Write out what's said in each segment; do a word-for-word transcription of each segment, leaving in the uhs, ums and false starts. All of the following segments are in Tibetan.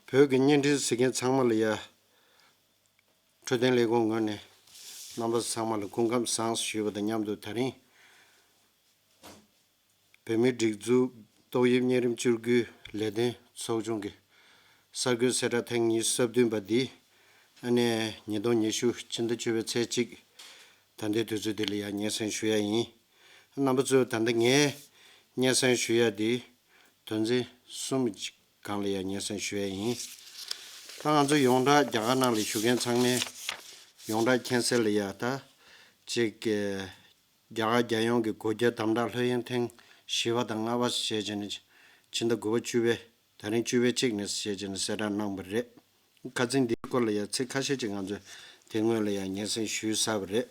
བོད་ཀྱི་བརྙན་འཕྲིན་གཟིགས་མཁན་ཚང་མ་ལ་ཡ། འཕྲོད་བསྟེན་ལས་ཁུངས་ངོས་ནས་རྣམ་པ་ཚང་མ་ལ་སྐུ་ཁམས་བཟང་ཞུས་པ་དང་མཉམ་དུ། ད་རིང་བོད་མིའི་སྒྲིག་འཛུགས་ཏོག་དབྱིབས་གཉན་རིམས་བཅོས་སྒྱུར་ལས་དོན་ཚོགས་ཆུང་གི་གསར་འགོད་གསལ་བསྒྲགས་ཐེངས་ཉི་ཤུ་རྩ་བདུན་པ་འདི་ཨ་ནི་ཉིས་སྟོང་ཉི་ཤུ་སྤྱི་ཟླ་བཅུ་པའི་ཚེས་གཅིག་ད་ལྟའི་དུས་ཚོད་འདི་ལ་ཡང་སྙན་སེང་ཞུ་ཡ་ཡིན། རྣམ་པ་ཚོས་ད་ལྟ་ངས་སྙན་སེང་ཞུ་ཡ་འདི་དོན་ཚན་གསུམ་གཅིག་སྒང་ལ་ཡང་སྙན་སེང་ཞུ་ཡ་ཡིན། ད་ང་ཚོ་ཡོངས་གྲགས་རྒྱ་གར་ནང་ལ་བཞུགས་མཁན་ཚང་མས་ཡོངས་གྲགས་མཁྱེན་གསལ་ལ་ཡ། ད་ཅིག་གི་རྒྱ་གར་རྒྱལ་ཡོངས་ཀྱི་སྒོ་རྒྱ་དམ་དྲག་ལྷོད་གཡེང་ཐེངས་བཞི་པ་དང་ལྔ་པ་ཞེས་བྱས་ནས་ཕྱི་ཟླ་དགུ་པ་བཅུ་པའི་ད་རིང་བཅུ་པའི་གཅིག་ནས་ཞེས་བྱས་ནས་གསལ་བསྒྲགས་གནང་བ་རེད། ཁ་སང་འདིའི་སྐོར་ལ་ཡང་ཚིག་ཁ་ཤས་ཅིག་ང་ཚོས་དེ་སྔོན་ལ་ཡང་སྙན་སེང་ཞུས་ཚར་བ་རེད།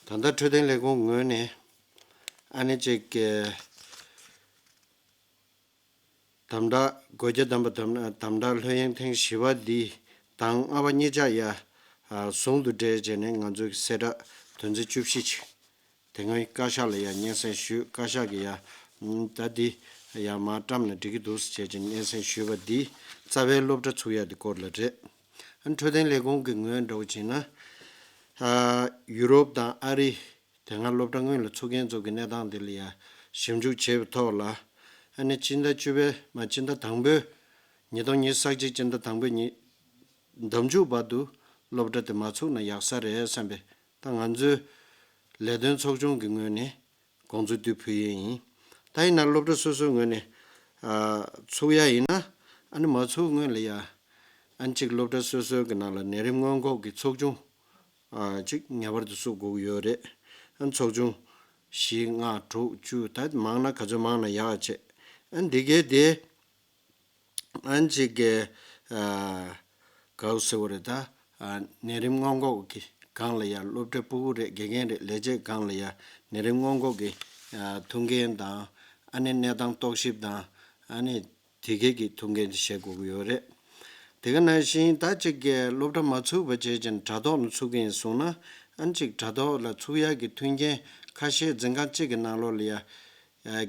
ད་ལྟ་འཕྲོད་བསྟེན་ལས་ཁུངས་ངོས་ནས་ཨ་ནི་ཅིག་གི་དམ་དྲག་སྒོ་རྒྱ་དམ་པ་དམ་དམ་དྲག་ལྷོད་གཡེང་ཐེངས་བཞི་པ་འདི་དང་ལྔ་པ་གཉིས་ཆ་ཡ་ཟུང་དུ་འབྲེལ་བྱས་ནས་ང་ཚོའི་གསལ་བསྒྲགས་དོན་ཚན་བཅུ་བཞི་ཅིག་དེ་སྔོན་བཀའ་ཤག་ལ་ཡང་སྙན་སེང་ཞུས། བཀའ་ཤག་གིས་ཡང་ད་འདི་ཡང་མར་བཀྲམ་ན་འགྲིག་གི་འདུག་ཟེར་བྱས་ཀྱི་སྙན་སེང་ཞུས་པ་འདི་རྩ་བའི་སློབ་གྲྭ་ཚུགས་ཡ་དེ་སྐོར་ལ་རེད། ཨ་འཕྲོད་བསྟེན་ལས་ཁུངས་ཀྱི་ངོས་འགྲོ་བྱས་ན་ཨ་ཡུ་རོབ་དང་ཨ་རི་དེ་སྔ་སློབ་གྲྭ་སྔོན་ལ་ཚུགས་མཁན་ཚོ་གི་གནས་སྟངས་དེ་ལ་ཡང་ཞིབ་འཇུག་བྱས་པའི་ཐོག་ལ། ཨ་ནི་སྤྱི་ཟླ་བཅུ་པའི་མ་སྤྱི་ཟླ་དང་པོའི་ཉིས་སྟོང་ཉི་ཤུ་རྩ་གཅིག་སྤྱི་ཟླ་དང་པོའི་ཉིན་ཟླ་མཇུག་བར་དུ་སློབ་གྲྭ་དེ་མ་ཚུགས་ན་ཡག་ས་རེད་བསམ་པའི་ད་ང་ཚོའི་ལས་དོན་ཚོགས་ཆུང་གི་ངོས་ནས་དགོངས་ཚུལ་དེ་ཕུལ་ཡས་ཡིན། ད་ཡིན་ན་སློབ་གྲྭ་སོ་སོའི་ངོས་ནས་ཨ་ཚུགས་ཡ་ཡིན་ན་ཨ་ནི་མ་ཚུགས་སྔོན་ལ་ཡ་ཨ་ནི་གཅིག་སློབ་གྲྭ་སོ་སོའི་གི་ནང་ལ་ནད་རིམས་སྔོན་འགོག་གི་ཚོགས་ཆུང་ཨ་གཅིག་ངེས་པར་དུ་བཙུགས་དགོས་ཀྱི་ཡོད་རེད། ཨ་ནི་ཚོགས་ཆུང་བཞི་ལྔ་དྲུག་བཅུ་ད་མང་ན་ག་ཚོད་མང་ན་ཡག་བྱས། ཨ་ནི་འདི་གའི་དེ་ཨ་ནི་གཅིག་གི་ཨ་གའུ་ཟེར་བ་རེད་ད། ཨ་ནད་རིམས་སྔོན་འགོག་གི་སྒང་ལ་ཡ་སློབ་གྲྭའི་ཕྲུ་གུ་རེད་དགེ་རྒན་རེད་ལས་བྱེད་སྒང་ལ་ཡ་ནད་རིམས་སྔོན་འགོག་གི་ཨ་ཐུགས་འགན་དང་ཨ་ནི་གནས་སྟངས་རྟོག་ཞིབ་དང་ཨ་ནི་དེ་གའི་གི་ཐུགས་འགན་དེ་བཞེས་དགོས་ཀྱི་ཡོད་རེད། དེ་ག་ནང་བཞིན་ད་ཅིག་གི་སློབ་གྲྭ་མ་ཚུགས་པ་བྱས་ཀྱང་དྲ་ཐོག་ནས་ཚུགས་ཀྱི་ཡིན་གསུངས་ན་ཨ་ནི་ཅིག་དྲ་ཐོག་ལ་ཚུགས་ཡག་གི་མཐུན་རྐྱེན་ཁ་ཤས་འཛིན་ཁང་གཅིག་གི་ནང་ལོགས་ལ་ཡ་ཨ་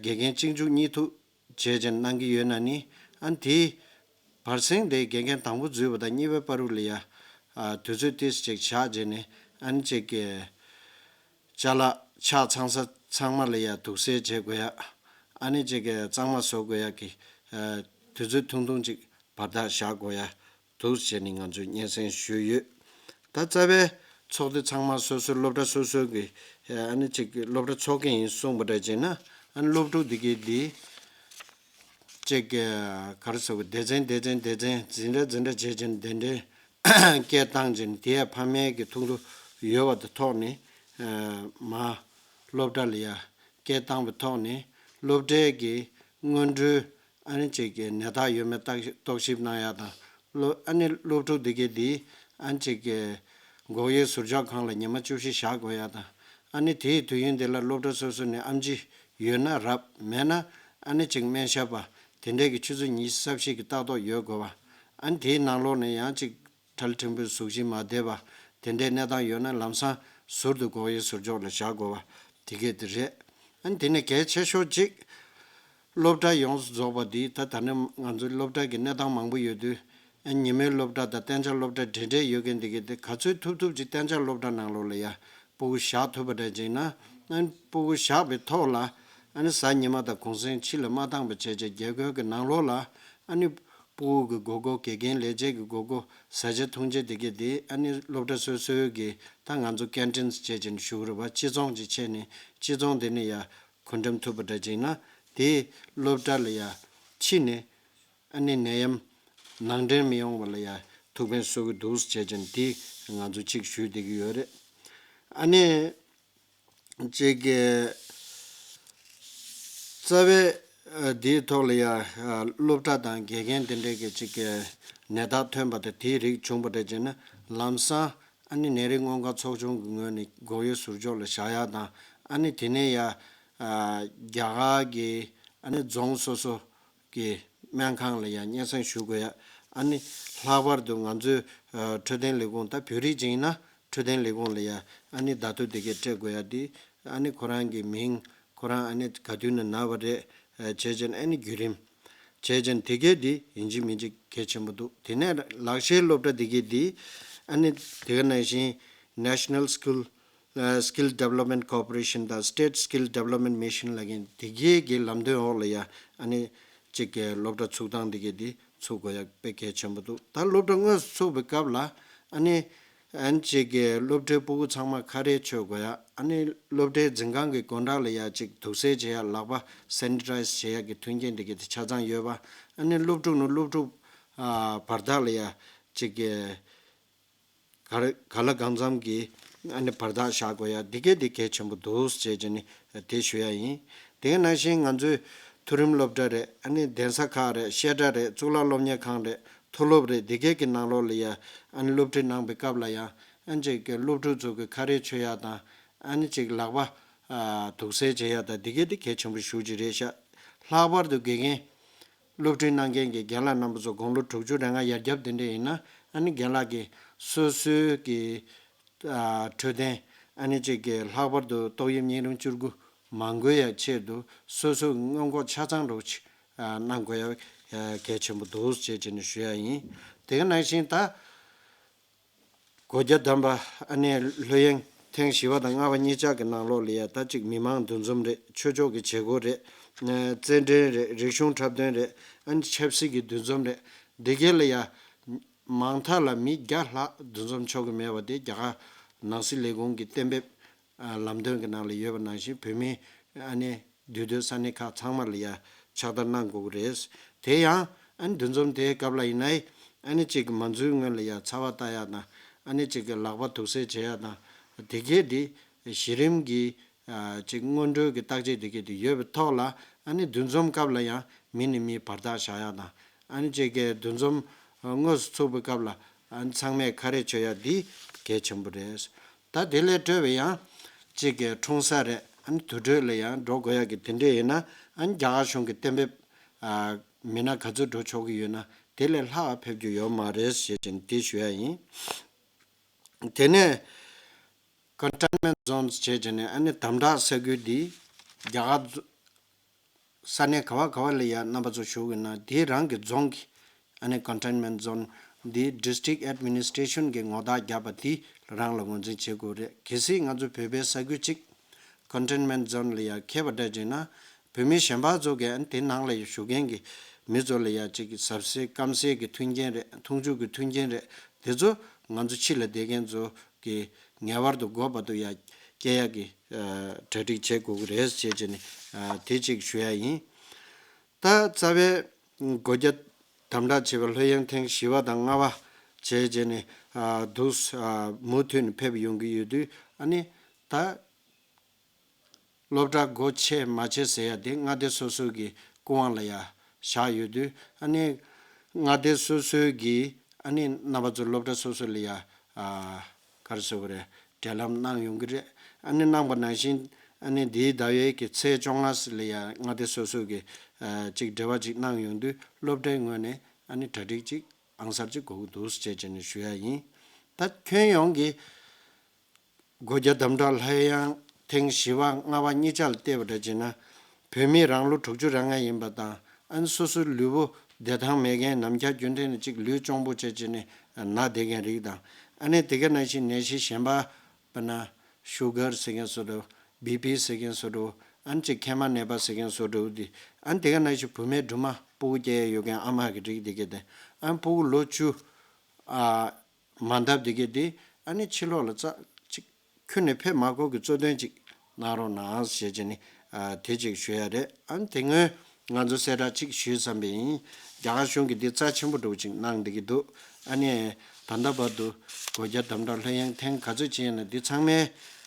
དགེ་རྒན་གཅིག་མཇུག་གཉིས་མཐུད་བྱས་ཀྱང་གནང་གི་ཡོད་ན་ནི་ཨ་ནི་དེའི་བར་གསེང་དེ་དགེ་རྒན་དང་པོ་འཛུལ་བ་དང་གཉིས་པའི་བར་དུ་ལ་ཡ་ཨ་དུས་ཚོད་ཏོག་ཙམ་ཅིག་བཞག་བྱས་ནས་ཨ་ནི་ཅིག་གི་ཅ་ལག་ཆ་ཚང་ས་ཚང་མ་ལ་ཡ་དུག་སེལ་བྱེད་དགོས་ཡ། ཨ་ནི་ཅིག་གི་གཙང་མ་བཟོ་དགོས་ཡ་གི་ཨ་དུས་ཚོད་ཐུང་ཐུང་ཅིག་བར་ཐག་བཞག་དགོས་ཡ་འདུག་ཟེར་ནས་ང་ཚོས་སྙན་སེང་ཞུས་ཡོད། ད་རྩ་བའི་ཚོགས་སྡེ་ཚང་མ་སོ་སོའི་སློབ་གྲྭ་སོ་སོའི་གི་ཨ་ནི་ཅིག་གི་སློབ་གྲྭ་ཚོགས་ཀྱི་ཡིན་གསུངས་པ་འདྲ་བྱས་ན་ཨ་ནི་སློབ་ཕྲུག་འདི་གའི་འདི་ཅིག་གི་ག་རེ་ཟེར་དགོས་སྡེ་ཚན་སྡེ་ཚན་སྡེ་ཚན་འཛིན་གྲྭ་འཛིན་གྲྭ་བྱས་ཀྱིན་གདན་འདྲེན་སྐད་བཏང་ཀྱིན་དེ་ཡ་ཕ་མའི་གི་ཐུགས་ཐུགས་ཡོད་པ་དང་ཐོག་ནས་ཨ་མ་སློབ་གྲྭ་ལ་ཡ་སྐད་བཏང་བའི་ཐོག་ནས་སློབ་གྲྭའི་གི་སྔོན་འགྲོའི་ཨ་ནི་ཅིག་གི་ནད་རྟགས་ཡོད་མེད་བརྟག་རྟོག་ཞིབ་གནང་ཡ་དང་སློབ་ཨ་ནི་སློབ་ཕྲུག་འདི་གའི་འདི་ཨ་ནི་ཅིག་གི་འགོག་དབྱེ་ཟུར་འཇོག་ཁང་ལ་ཉི་མ་བཅུ་བཞི་བཞག་དགོས་ཡ་དང་ཨ་ནི་དེའི་དུས་ཡུན་འདི་ལ་སློབ་གྲྭ་སོ་སོ་ནས་ཨེམ་ཆི་ཡོད་ན་རབ་མེད་ན་ཨ་ནི་ཅིག་སྨན་ཞབས་པ་དེ་འདྲས་ཀྱི་ཆུ་ཚོད་ཉི་ཤུ་རྩ་བཞི་གི་ལྟ་རྟོག་ཡོད་དགོས་པ། ཨ་ནི་དེའི་ནང་ལོགས་ནས་ཡང་ཅིག་ཁྲལ་ཕྲན་བུ་གཟུགས་གཞི་མ་བདེ་བ་དེ་འདྲའི་གནས་སྟངས་ཡོད་ན་ལམ་སང་ཟུར་དུ་འགོག་དབྱེ་ཟུར་འཇོག་ལ་བཞག་དགོས་པ་དེ་གས་དེ་རེད། ཨ་ནི་དེ་ནས་གལ་ཆེ་ཤོས་ཅིག་སློབ་གྲྭ་ཡོངས་སུ་རྫོགས་པ་འདི་ད་ད་ནི་ང་ཚོའི་སློབ་གྲྭ་གི་གནས་སྟངས་མང་པོ་ཡོད་དུས་ཨ་ཉིན་མོའི་སློབ་གྲྭ་དང་གཏན་འཇགས་སློབ་གྲྭ་འབྲེལ་འབྲེལ་ཡོད་མཁན་དེ་གས་དེ་ག་ཚོད་ཐུབ་ཐུབ་ཅིག་གཏན་འཇགས་སློབ་གྲྭ་ནང་ལོགས་ལ་ཡ་སྤུ་གུ་བཞག་ཐུབ་པ་འདྲ་ཅིག་ན་ཨ་ནི་སྤུ་གུ་བཞག་པའི་ཐོག་ལ་ཨ་ནི་གཟའ་ཉི་མ་དང་གུང་སེང་ཕྱི་ལ་མ་བཏང་བ་བྱས་བྱས་རྒྱལ་སྒོའི་གི་ནང་ལོགས་ལ་ཨ་ནི་སྤུ་གུ་གི་དགོས་མཁོ་དགེ་རྒན་ལས་བྱེད་ཀྱི་དགོས་མཁོ་བཟའ་བཅའ་འཐུང་བྱ་དེ་གས་དེ་ཨ་ནི་སློབ་གྲྭ་སོ་སོའི་གི་ད་ང་ཚོ་ཀན་ཊིན་བྱས་བྱས་ནས་ཞུ་གི་རེད་པ། སྤྱི་ཚོགས་ཅིག་བྱས་ནས་སྤྱི་ཚོགས་དེ་ནས་ཡ་གོ་འགྲེམས་ཐུབ་པ་འདྲ་ཅིག་ན་དེ་སློབ་གྲྭ་ལ་ཡ་ཕྱི་ནས་ཨ་ནི་ནད་ཡམས་ནང་འདྲེན་མི་ཡོང་བ་ལ་ཡ་ཐུགས་ཕན་གསོས་ཀྱི་འདུག་ཟེར་བྱས་ཀྱང་དེ་ང་ཚོ་གཅིག་ཞུས་བསྡད་ཀྱི་ཡོད་རེད། ཨ་ནི་གཅིག་གི་རྩ་བའི་ཨ་དེའི་ཐོག་ལ་ཡ་ཨ་སློབ་གྲྭ་དང་དགེ་རྒན་དེ་འདྲས་ཀྱི་གཅིག་གི་ནད་རྟགས་ཐོན་པ་དང་དེའི་རིགས་བྱུང་བ་འདྲ་བྱས་ན་ལམ་སང་ཨ་ནི་ནད་རིགས་སྔོན་འགོག་ཚོགས་ཆུང་གི་ངོས་ནས་འགོག་དབྱེ་ཟུར་འཇོག་ལ་བཞག་ཡ་དང་ཨ་ནི་དེ་ནས་ཡ་ཨ་རྒྱ་གར་གྱི་ཨ་ནི་རྫོང་སོ་སོ་གི་སྨན་ཁང་ལ་ཡང་སྙན་སེང་ཞུ་དགོས་ཡ། ཨ་ནི་ལྷག་པར་དུ་ང་ཚོའི་ཨ་འཕྲོད་བསྟེན་ལས་ཁུངས་ད་བོད་རིགས་ཅིག་ཡིན་ན་འཕྲོད་བསྟེན་ལས་ཁུངས་ལ་ཡ་ཨ་ནི་བརྡ་ཐོ་དེ་གས་སྤྲད་དགོས་ཡ་དེ་ཨ་ནི་ཁོ་རང་གི་མིང་ཁོ་རང་ཨ་ནི་ག་དུས་ན་ན་བ་རེད་བྱས་བྱས་ཨ་ནི་བརྒྱུད་རིམ་ བྱས་ཙང་དེ་གས་དེ་ཡིན་གཅིག་མིན་གཅིག་གལ་ཆེན་པོ་འདུག་དེ་ནས་ལག་ཤེས་སློབ་གྲྭ་དེ་གས་དེ་ཨ་ནི་དེ་ག་ནང་བཞིན་National School Skill Development Corporation དང་State Skill Development Mission ལབ་མཁན་དེ་གས་ཀྱི་ལམ་སྟོན་འོག་ལ་ཡ་ཨ་ནི་གཅིག་གི་སློབ་གྲྭ་ཚུགས་སྟངས་དེ་གས་དེ་ཚུགས་དགོས་ཡ་དཔེ་གལ་ཆེན་པོ་འདུག་ད་སློབ་གྲྭ་དངོས་སུ་ཚུགས་པའི་སྐབས་ལ་ཨ་ནི་ཨ་ནི་གཅིག་གི་སློབ་གྲྭའི་སྤུ་གུ་ཚང་མ་ཁ་རས་མཆོད་དགོས་ཡ། ཨ་ནི་སློབ་གྲྭའི་འཛིན་ཁང་གི་སྒོ་འགྲམ་ལ་ཡ་གཅིག་དུག་སེལ་བྱེད་ཡ། ལག་པ་སེ་ནི་ཊའི་ཛི་བྱེད་ཡ་གི་མཐུན་རྐྱེན་དེ་གས་དེ་ཆ་ཚང་ཡོད་པ། ཨ་ནི་སློབ་ཕྲུག་ནས་སློབ་ཕྲུག་ཨ་བར་ཐག་ལ་ཡ་གཅིག་གི་ག་རེ་ག་ལ་གང་འཚམ་གྱི་ཨ་ནི་བར་ཐག་བཞག་དགོས་ཡ་འདི་གས་འདི་གལ་ཆེན་པོ་འདུག་ཅེས་བྱས་ནས་དེ་ཞུ་ཡ་ཡིན། དེ་ག་ནང་བཞིན་ང་ཚོའི་མཐོ་རིམ་སློབ་གྲྭ་རེད། ཨ་ནི་གདན་ས་ཁག་རེད། བཤད་གྲྭ་རེད། གཙུག་ལག་སློབ་གཉེར་ཁང་རེད། མཐོ་སློབ་རེད། འདི་གས་ཀྱི་ནང་ལོགས་ལ་ཡ་ཨ་ནི་སློབ་ཁྲིད་གནང་པའི་སྐབས་ལ་ཡང་ཨ་ནི་ཅིག་གི་སློབ་ཕྲུག་ཚོ་གི་ཁ་རས་མཆོད་ཡ་དང་ཨ་ནི་ཅིག་ལག་པ་ཨ་དུག་སེལ་བྱེད་ཡ་དང་འདི་གས་འདི་གལ་ཆེན་པོ་ཞེ་ཅིག་རེད་ཤག་ལྷག་པར་དུ་དགེ་རྒན་སློབ་ཁྲིད་གནང་མཁན་གྱི་རྒན་ལགས་རྣམ་པ་ཚོ་དགུང་ལོ་དྲུག་ཅུ་རེ་ལྔ་ཡར་རྒྱབ་དེ་འདྲ་ཡིན་ན་ཨ་ནི་རྒན་ལགས་ཀྱིས་སོ་སོའི་གི་ཨ་འཕྲོད་བསྟེན་ཨ་ནི་གཅིག་གི་ལྷག་པར་དུ་ཏོག་དབྱིབས་གཉན་རིམས་བཅུ་དགུ་མ་འགོས་ཡ་ཆེད་དུ་སོ་སོའི་སྔོན་འགོག་ཆ་ཚང་རོགས་ཆེ་ཨ་གནང་དགོས་ཡ་ཨ་གལ་ཆེན་པོ་འདུག་ཅེས་བྱས་ནས་ཞུ་ཡ་ཡིན། དེ་ག་ནང་བཞིན་ད། སྒོ་རྒྱ་བསྡམས་པ་ཨ་ནི་ལྷོད་གཡེང་ཐེངས་བཞི་པ་དང་ལྔ་པ་གཉིས་ཆ་གི་ནང་ལོགས་ལ་ཡ་ད་གཅིག་མི་མང་འདུ་འཛོམས་རེད། ཆོས་ཕྱོགས་ཀྱི་བྱེད་སྒོ་རེད། རྩེད་འགྲན་རེད། རིག་གཞུང་འཁྲབ་སྟོན་རེད། ཨ་ནི་ཆབ་སྲིད་ཀྱི་འདུ་འཛོམས་རེད། འདི་གས་ལ་ཡ་མང་མཐའ་ལ་མི་བརྒྱ་ལྷག་འདུ་འཛོམས་ཆོག་གི་མེད་པ་དེ་རྒྱ་གར་ནང་སྲིད་ལས་ཁུངས་ཀྱི་གཏན་འབེབས་ཨ་ལམ་སྟོན་གྱི་ནང་ལ་ཡོད་པ་ནང་བཞིན་བོད་མི་ཨ་ནི་འདུས་སྡོད་ས་གནས་ཁག་ཚང་མ་ལ་ཡ་ཕྱག་བསྟར་གནང་དགོས་ཀྱི་རེད། དེ་ཡང་ཨ་ནི་འདུ་འཛོམས་དེའི་སྐབས་ལ་ཡིན་ན་ཨ་ནི་གཅིག་མ་འཛུལ་སྔོན་ལ་ཡ་ཚ་བ་ལྟ་ཡ་དང་ཨ་ནི་གཅིག་གི་ལག་པ་དུག་སེལ་བྱེད་ཡ་དང་དེ་གས་དེ་གཞི་རིམ་གྱི་ཨ་གཅིག་སྔོན་འགྲོའི་གི་བརྟག་དཔྱད་དེ་གས་དེ་ཡོད་པའི་ཐོག་ལ་ཨ་ནི་འདུ་འཛོམས་སྐབས་ལ་ཡང་མི་ནས་མི་བར་ཐག་བཞག་ཡ་དང་ཨ་ནི་གཅིག་གི་འདུ་འཛོམས་དངོས་སུ་ཚུགས་པའི་སྐབས་ལ་ཨ་ནི་ཚང་མས་ཁ་རས་མཆོད་ཡ་འདི་གལ་ཆེན་པོ་རེད། ད་དེ་ལས་སྤྲོས་པའི་ཡང་གཅིག་གི་འཁྲུངས་ས་རེད། ཨ་ནི་དུར་ཁྲོད་ལ་ཡང་འགྲོ་དགོས་ཡ་གི་དེ་འདྲས་ཡིན་ན་ཨ་ནི་རྒྱ་གར་གཞུང་གི་གཏན་འབེབས་ཨ་མི་སྣ་ག་ཚོད་འགྲོ་ཆོག་གི་ཡོད་ན་དེ་ལས་ལྷག་ཕེབས་རྒྱུ་ཡོད་མ་རེད་ཞེས་བྱས་ནས་དེ་ཞུ་ཡ་ཡིན། དེ་ནས་Containment Zones བྱས་བྱས་ནས་ཨ་ནི་དམ་དྲག་ས་ཁུལ་འདི་རྒྱ་གར་ས་གནས་ག་བ་ག་བ་ལ་ཡ་རྣམ་པ་ཚོ་བཞུགས་ཡོད་ན་དེ་རང་གི་རྫོང་གི་ཨ་ནི་Containment Zone འདི་District Administration གི་ངོ་རྟགས་བརྒྱབ་པ་དེ་རང་ལ་ངོས་འཛིན་བྱེད་དགོས་རེད། གལ་སྲིད་ང་ཚོ་བོད་པའི་ས་ཁུལ་གཅིག་Containment Zone ལ་ཡ་འཁེལ་བ་འདྲ་བྱས་ན་བོད་མི་གཞན་པ་ཚོ་གི་ཨ་ནི་དེ་ནང་ལ་ཡ་བཞུགས་མཁན་གྱི་མི་ཚོ་ལ་ཡ་གཅིག་གི་ཟབ་སའི་སྐམ་སའི་གི་མཐུན་རྐྱེན་རེད། འཐུང་ཆུ་གི་མཐུན་རྐྱེན་རེད། དེ་ཚོ་ང་ཚོ་ཕྱི་ལ་བསྡད་མཁན་ཚོ་གི་ངེས་པར་དུ་འགོ་བར་དུ་ཡ་སྐྱེལ་ཡ་གི་ཨ་གྲ་སྒྲིག་བྱེད་དགོས་ཀྱི་རེད་ཅེས་བྱས་ནས་ཨ་དེ་གཅིག་ཞུ་ཡ་ཡིན། ད་རྩ་བའི་སྒོ་རྒྱ་དམ་དྲག་བྱས་པའི་ལྷོད་གཡེང་ཐེངས་བཞི་པ་དང་ལྔ་པ་བྱས་བྱས་ནས་ཨ་འདུག་ཨ་མུ་མཐུད་ནས་ཕེབས་ཡོང་གི་ཡོད་དུས་ཨ་ནི་ད་སློབ་གྲྭ་སྒོ་ཕྱེ་མ་ཕྱེ་ཟེར་ཡ་དེ་མངའ་སྡེ་སོ་སོ་གི་སྐུ་དབང་ལ་ཡ་བཞག་ཡོད་དུས་ཨ་ནི་མངའ་སྡེ་སོ་སོའི་གི་ཨ་ནི་རྣམ་པ་ཚོ་སློབ་གྲྭ་སོ་སོ་ལ་ཡ་ཨ་ག་རེ་ཟེར་དགོས་རེད། འབྲེལ་ལམ་གནང་ཡོང་གི་རེད། ཨ་ནི་གནང་པ་ནང་བཞིན་ཨ་ནི་འདིའི་ཟླ་བའི་གི་ཚེས་བཅོ་ལྔ་ལ་ཡ་མངའ་སྡེ་སོ་སོ་གི་ཨ་ཅིག་འབྲེལ་བ་ཅིག་གནང་ཡོང་དུས་སློབ་གྲྭའི་ངོས་ནས་ཨ་ནི་གྲ་སྒྲིག་ཅིག་ཨང་གསར་ཅིག་དགོས་ཀྱི་འདུག་ཅེས་བྱས་ནས་ཞུ་ཡ་ཡིན། ད་ཁྱོན་ཡོངས་ཀྱི་སྒོ་རྒྱ་དམ་དྲག་ལྷོད་ཡངས་ཐེངས་བཞི་པ་ལྔ་པ་གཉིས་ཆ་ལ་བལྟས་པ་འདྲ་བྱས་ན་བོད་མི་རང་ལོ་དྲུག་ཅུ་རེ་ལྔ་ཡིན་པ་དང་ཨ་ནི་སོ་སོའི་ལུས་པོ་བདེ་ཐང་མེད་མཁན་ནམ་མཁའ་རྒྱུན་ལྡན་ནས་གཅིག་ལུས་གཅོང་པོ་བྱས་བྱས་ནས་ན་བསྡད་མཁན་རིགས་དང་ཨ་ནི་དེ་ག་ནང་བཞིན་ནད་གཞི་གཞན་པ་དཔེར་ན་ཤུ་གར་ཟེར་མཁན་བཟོ་འདྲ་བོ་བི་པི་ཟེར་མཁན་བཟོ་འདྲ་བོ་ཨ་ནི་གཅིག་མཁལ་མ་ནད་པ་ཟེར་མཁན་བཟོ་འདྲ་བོ་དེ་ཨ་ནི་དེ་ག་ནང་བཞིན་བུད་མེད་སྦྲུམ་མ་སྤུ་གུ་སྐྱེ་ཡ་ཡོད་མཁན་ཨ་མ་གི་རིགས་དེ་ག་དེ་ཨ་ནི་སྤུ་གུ་ལོ་བཅུ་ཨ། མ་འདབ་དེ་གས་དེ་ཨ་ནི་ཕྱི་ལོགས་ལ་ཙག་ཅིག་ཁྱོན་ནས་ཕེབས་མ་དགོས་ཀྱི་གཙོ་དོན་ཅིག་གནང་རོགས་གནང་ཞེས་བྱས་ནས་ཨ་དེ་ཅིག་ཞུ་ཡ་རེད། ཨ་ནི་དེ་སྔོན་ང་ཚོ་གསལ་བསྒྲགས་ཅིག་ཞུས་བསམ་པ་ཡིན། རྒྱ་གར་གཞུང་གིས་འདི་རྩ་ཆེན་པོ་འདྲ་བོ་ཅིག་གནང་བསྡད་ཀྱི་འདུག་ཨ་ནི་ད་ལྟ་བར་དུ་སྒོ་རྒྱ་དམ་དྲག་ལྷོད་ཡངས་ཐེངས་ག་ཚོད་ཅིག་ཡིན་ན་འདི་ཚང་མའི་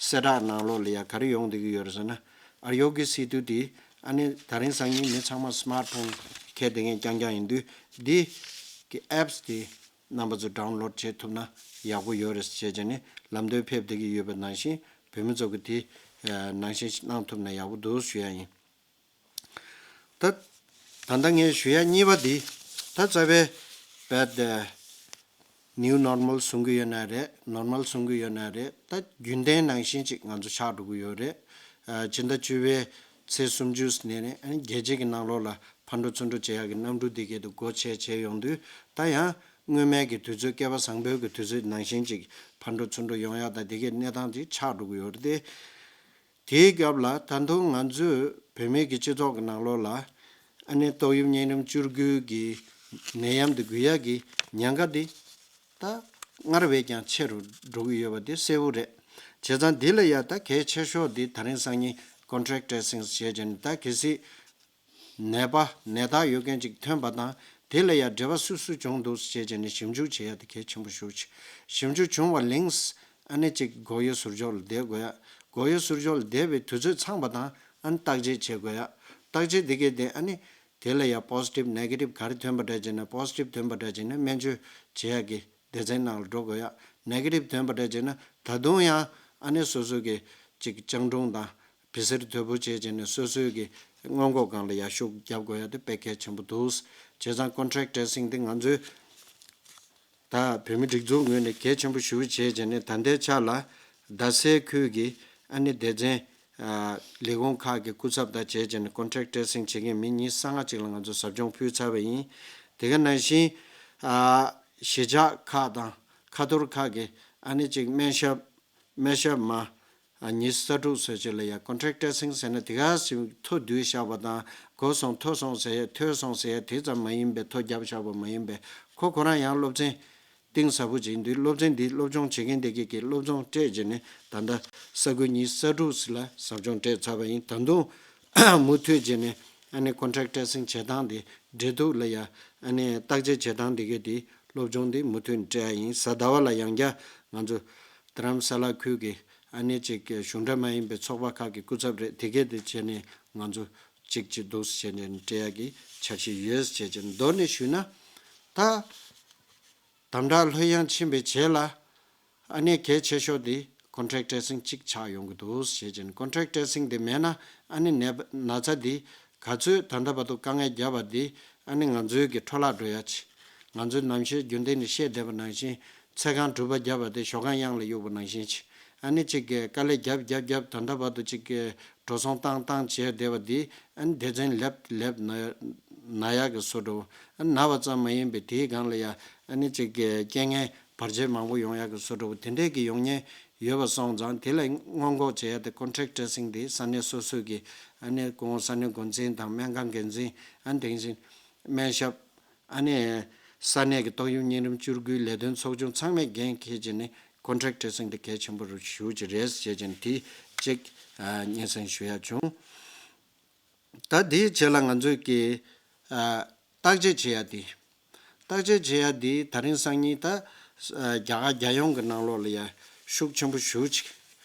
གསལ་བསྒྲགས་ནང་ལོགས་ལ་ཡ་ག་རེ་ཡོང་བསྡད་ཀྱི་ཡོད་རེད་ཟེར་ན་ཨ་རོ་གྷྱ་སེ་ཏུ་དེ་ཨ་ནི་ད་རིང་སང་ཉིན་མི་ཚང་མ་སི་མཱར་ཕོན་འཁྱེར་བསྡད་མཁན་རྐྱང་རྐྱང་ཡིན་དུས་འདི་གི་ཨེབ་སི་དེ། རྣམ་པ་ཚོ་ཌའུན་ལོཌ་བྱེད་ཐུབ་ན་ཡག་པོ་ཡོད་རེད་ཅེས་བྱས་ནས་ལམ་སྟོན་ཕེབས་བསྡད་ཀྱི་ཡོད་པ་ནང་བཞིན་བོད་མི་ཚོ་གི་དེ་ནང་བཞིན་གནང་ཐུབ་ན་ཡག་པོ་འདུག་ཞུ་ཡ་ཡིན། ད་ད་ལྟ་ངས་ཞུ་ཡ་གཉིས་པ་འདི་ད་རྩ་བའི་བད་ནིའུ་ནོར་མལ་བཟུང་གི་ཡོད་ན་རེད། ནོར་མལ་བཟུང་གི་ཡོད་ན་རེད། ད་རྒྱུན་ལྡན་ནང་བཞིན་ཅིག་ང་ཚོ་ཆགས་འགྲོ་གི་ཡོད་རེད། ཕྱི་ཟླ་བཅུ་པའི་ཚེས་སུམ་ཅུ་ནས་ནས་རྒྱལ་སྤྱི་གི་ནང་ལོགས་ལ་ ཕར་འགྲོ་ཚུར་འགྲོ་བྱེད་ཡག་གི་གནམ་གྲུ་འདི་གས་དུ་སྒོ་ཕྱེ་བྱས་ཡོང་དུས་ད་ཡང་སྔོན་མའི་གི་དུས་ཚོད་བསྐལ་པ་བཟང་པོའི་གི་དུས་ཚོད་ནང་བཞིན་ཅིག་ཕར་འགྲོ་ཚུར་འགྲོ་ཡོང་ཡག་དང་འདི་གས་གནས་སྟངས་ཅིག་ཆགས་འགྲོ་གི་ཡོད་རེད་དེ། དེའི་སྐབས་ལ་ད་དུང་ང་ཚོས་བོད་མིའི་གི་སྤྱི་ཚོགས་ཀྱི་ནང་ལོགས་ལ་ཨ་ནི་ཏོག་དབྱིབས་གཉན་རིམས་བཅུ་དགུའི་གི་ནད་ཡམས་དེ་འགོས་ཡག་གི་ཉེན་ཁ་དེ་ད་སྔར་བས་ཀྱང་ཆེ་རུ་འགྲོ་གི་ཡོད་པ་དེ་གསལ་བོ་རེད། བྱས་ཙང་འདི་ལ་ཡ་ད་གལ་ཆེ་ཤོས་དེ་ད་རིང་སང་ཉིན་ཀོན་ཊེག་ཊེ་སིང་བྱས་བྱས་ནས་ད་གལ་སྲིད་ནད་པ་ནད་རྟགས་ཡོད་མཁན་ཅིག་ཐོན་པ་དང་དེ་ལ་ཡ་འབྲེལ་བ་སུ་སུ་བྱུང་འདུག་ཅེས་བྱས་ནས་ཞིབ་འཇུག་བྱེད་ཡ་དེ་གལ་ཆེན་པོ་ཞེ་པོ་ཅིག་ཞིབ་འཇུག་བྱུང་བ་ལིངས་ཨ་ནི་ཅིག་མགོ་ཡོ་ཟུར་འཇོག་ལ་བསྡད་དགོས་ཡ། མགོ་ཡོ་ཟུར་འཇོག་ལ་བསྡད་པའི་དུས་ཚོད་ཚང་བ་དང་ཨ་ནི་བརྟག་དཔྱད་བྱེད་དགོས་ཡ། བརྟག་དཔྱད་དེ་གས་དེ་ཨ་ནི་དེ་ལ་ཡ་པོ་སི་ཊིབ་ནེ་གེ་ཊིབ་ག་རེ་ཐོན་པ་འདྲ་བྱས་ན་པོ་སི་ཊིབ་ཐོན་པ་འདྲ་བྱས་ན་སྨན་བཅོས་བྱེད་ཡ་གི་སྡེ་ཚན་ནང་ལ་འགྲོ་དགོས་ཡ། ནེ་གེ་ཊིབ་ཐོན་པ་འདྲ་བྱས་ན་ད་དུང་ཡང་ཨ་ནི་སོ་སོ་གི་ཅིག་སྤྱང་གྲུང་དང་། བི་སེར་དོད་པོ་བྱས་བྱས་ནས་སོ་སོའི་གི་སྔོན་འགོག་སྒང་ལ་ཡར་ཤུགས་རྒྱབ་དགོས་ཡ་དེ་དཔེ་གལ་ཆེན་པོ་འདུག་བྱས་ཙང་ཀོན་ཊེག་ཊེ་སིང་དེ་ང་ཚོའི་ད་བོད་མི་སྒྲིག་འཛུགས་ངོས་ནས་གལ་ཆེན་པོ་ཞེ་པོ་བྱས་བྱས་ནས་ད་ལྟའི་ཆ་ལ་རྡ་སའི་ཁུལ་གི་ཨ་ནི་སྡེ་ཚན་ལས་ཁུངས་ཁག་གི་སྐུ་ཚབ་དང་བྱས་བྱས་ནས་ཀོན་ཊེག་ཊེ་སིང་བྱེད་མཁན་མི་ཉི་ཤུ་རྩ་ལྔ་ཅིག་ལ་ང་ཚོ་ཟབ་སྦྱོང་ཕུལ་ཚར་བ་ཡིན། དེ་ག་ནང་བཞིན་གཞིས་ཆགས་ཁག་དང་ཁ་ཐོར་ཁག་གི་ཨ་ནི་ཅིག་སྨན་ཞབས་སྨན་ཞབས་མ། ཉི་ཤུ་རྩ་དྲུག་ཟེར་ཅིག་ལ་ཡ་ཀོན་ཊེག་ཊེ་སིང་ཟེར་ན་དེ་ག་ཞིག་ཐོ་བསྡུས་བཞག་པ་དང་གོ་སོང་ཐོ་སོང་ཟེར་ཡ་ཐོས་སོང་ཟེར་ཡ་དེ་ཙམ་མ་ཡིན་པའི་ཐོ་བརྒྱབ་བཞག་པ་མ་ཡིན་པའི་ཁོ་ཁོ་རང་ཡང་སློབ་ཚན་གཏིང་ཟབ་པོ་ཅིག་ཡིན་དུས་སློབ་ཚན་འདི་སློབ་སྦྱོང་བྱེད་མཁན་དེ་གས་ཀྱིས་སློབ་སྦྱོང་སྤྲད་རྗེས་ནས་ད་ལྟ་ས་ཁུལ་ཉི་ཤུ་རྩ་དྲུག་ལ་ཟབ་སྦྱོང་སྤྲད་ཚར་བ་ཡིན། ད་དུང་མུ་མཐུད་རྗེས་ནས་ཨ་ནི་ཀོན་ཊེག་ཊེ་སིང་བྱེད་སྟངས་དེ་འབྲེལ་གཏུག་ལ་ཡ་ཨ་ནི་བརྟག་དཔྱད་བྱེད་སྟངས་དེ་གས་དེ་སློབ་སྦྱོང་དེ་མུ་མཐུད་སྤྲད་ཡ་ཡིན། གཟའ་ཟླ་བ་ལ་ཡང་བསྐྱར་ང་ཚོ་རྡ་རམ་ས་ལ་ཁུལ་གྱི་ཨ་ནི་ཅིག་གཞུང་འབྲེལ་མ་ཡིན་པའི་ཚོགས་པ་ཁག་གི་སྐུ་ཚབ་རེད་དེ་གས་དེ་བྱས་ནས་ང་ཚོ་གཅིག་གཅིག་འདུག་བྱས་ནས་སྤྲད་ཡ་གི་འཆར་གཞི་ཡོད་ཅེས་ཀྱི་མདོར་ནས་ཞུས་ན། ད་དམ་དྲག་ལྷོད་ཡངས་ཕྱིན་པའི་རྗེས་ལ་ཨ་ནི་གལ་ཆེ་ཤོས་དེ་ཀོན་ཊེག་ཊེ་སིང་གཅིག་ཆགས་ཡོང་གི་འདུག་ཞེས་ཀྱི་ཀོན་ཊེག་ཊེ་སིང་དེ་མེད་ན་ཨ་ནི་ནད་ན་ཚ་དེ་ག་ཚོད་ད་ལྟ་བར་དུ་དཀའ་ངལ་བརྒྱབ་པ་དེ་ཨ་ནི་ང་ཚོའི་གི་འཕྲོ་བརླག་འགྲོ་ཡ་ཆེ། ང་ཚོའི་ནམ་ཞོལ་རྒྱུན་ལྡན་ནས་བཤད་བསྡད་པ་ནང་བཞིན་ཚེ་གང་སྒྲུབ་པ་བརྒྱབ་པ་དེ་ཞོ་གང་གཡང་ལ་གཡུགས་པ་ནང་བཞིན་ཆེ། ཨ་ནི་གཅིག་གི་དཀའ་ལས་བརྒྱབ་བརྒྱབ་བརྒྱབ་ད་ལྟ་བར་དུ་གཅིག་གི་འགྲོ་སོང་བཏང་བཏང་བྱས་བསྡད་པ་འདི་ཨ་ནི་སྡེ་ཚན་ལེབ་ལེབ་ན་ན་ཡག་གི་བཟོ་འདྲ་བོ། ཨ་ནི་ན་བ་ཙམ་མ་ཡིན་པའི་དེའི་སྒང་ལ་ཡ་ཨ་ནི་གཅིག་གི་རྐྱེན་ངན་བར་ཆད་མང་པོ་ཡོང་ཡག་གི་བཟོ་འདྲ་བོ་དེ་འདྲས་ཀྱི་ཡོང་ཉེན་ཡོད་པ་སོང་ཙང་དེ་ལ་སྔོན་འགོག་བྱེད་ཡ་དེ་ཀོན་ཊེག་ཊེ་སིང་དེ་ས་གནས་སོ་སོ་གི་ཨ་ནི་གོང་ས་གནས་འགོ་འཛིན་དང་སྨན་ཁང་འགན་འཛིན་ཨ་ནི་དེ་བཞིན་སྨན་ཞབས། ཨ་ནི་ས་གནས་ཀྱི་ཏོག་དབྱིབས་གཉན་རིམས་བཅུ་དགུའི་ལས་དོན་ཚོགས་ཆུང་ཚང་མས་འགན་འཁྱེར་བྱས་ནས་ཀོན་ཊེག་ཊེ་སིང་དེ་གལ་ཆེན་པོ་རུ་ཞུ་གི་རེད་ཟེར་བྱས་ནས་དེ་གཅིག་ཨ་སྙན་སེང་ཞུ་ཡ་བྱུང་། ད་དེའི་རྗེས་ལ་ང་ཚོས་ཀྱི་ཨ་བརྟག་དཔྱད་བྱེད་ཡ་དེ། བརྟག་དཔྱད་བྱེད་ཡ་དེ་ད་རིང་སང་ཉིན་ད་ཨ་རྒྱ་གར་རྒྱལ་ཡོངས་ཀྱི་ནང་ལོགས་ལ་ཡ་ཤུགས་ཆེན་པོ་ཞེ་པོ་ཅིག་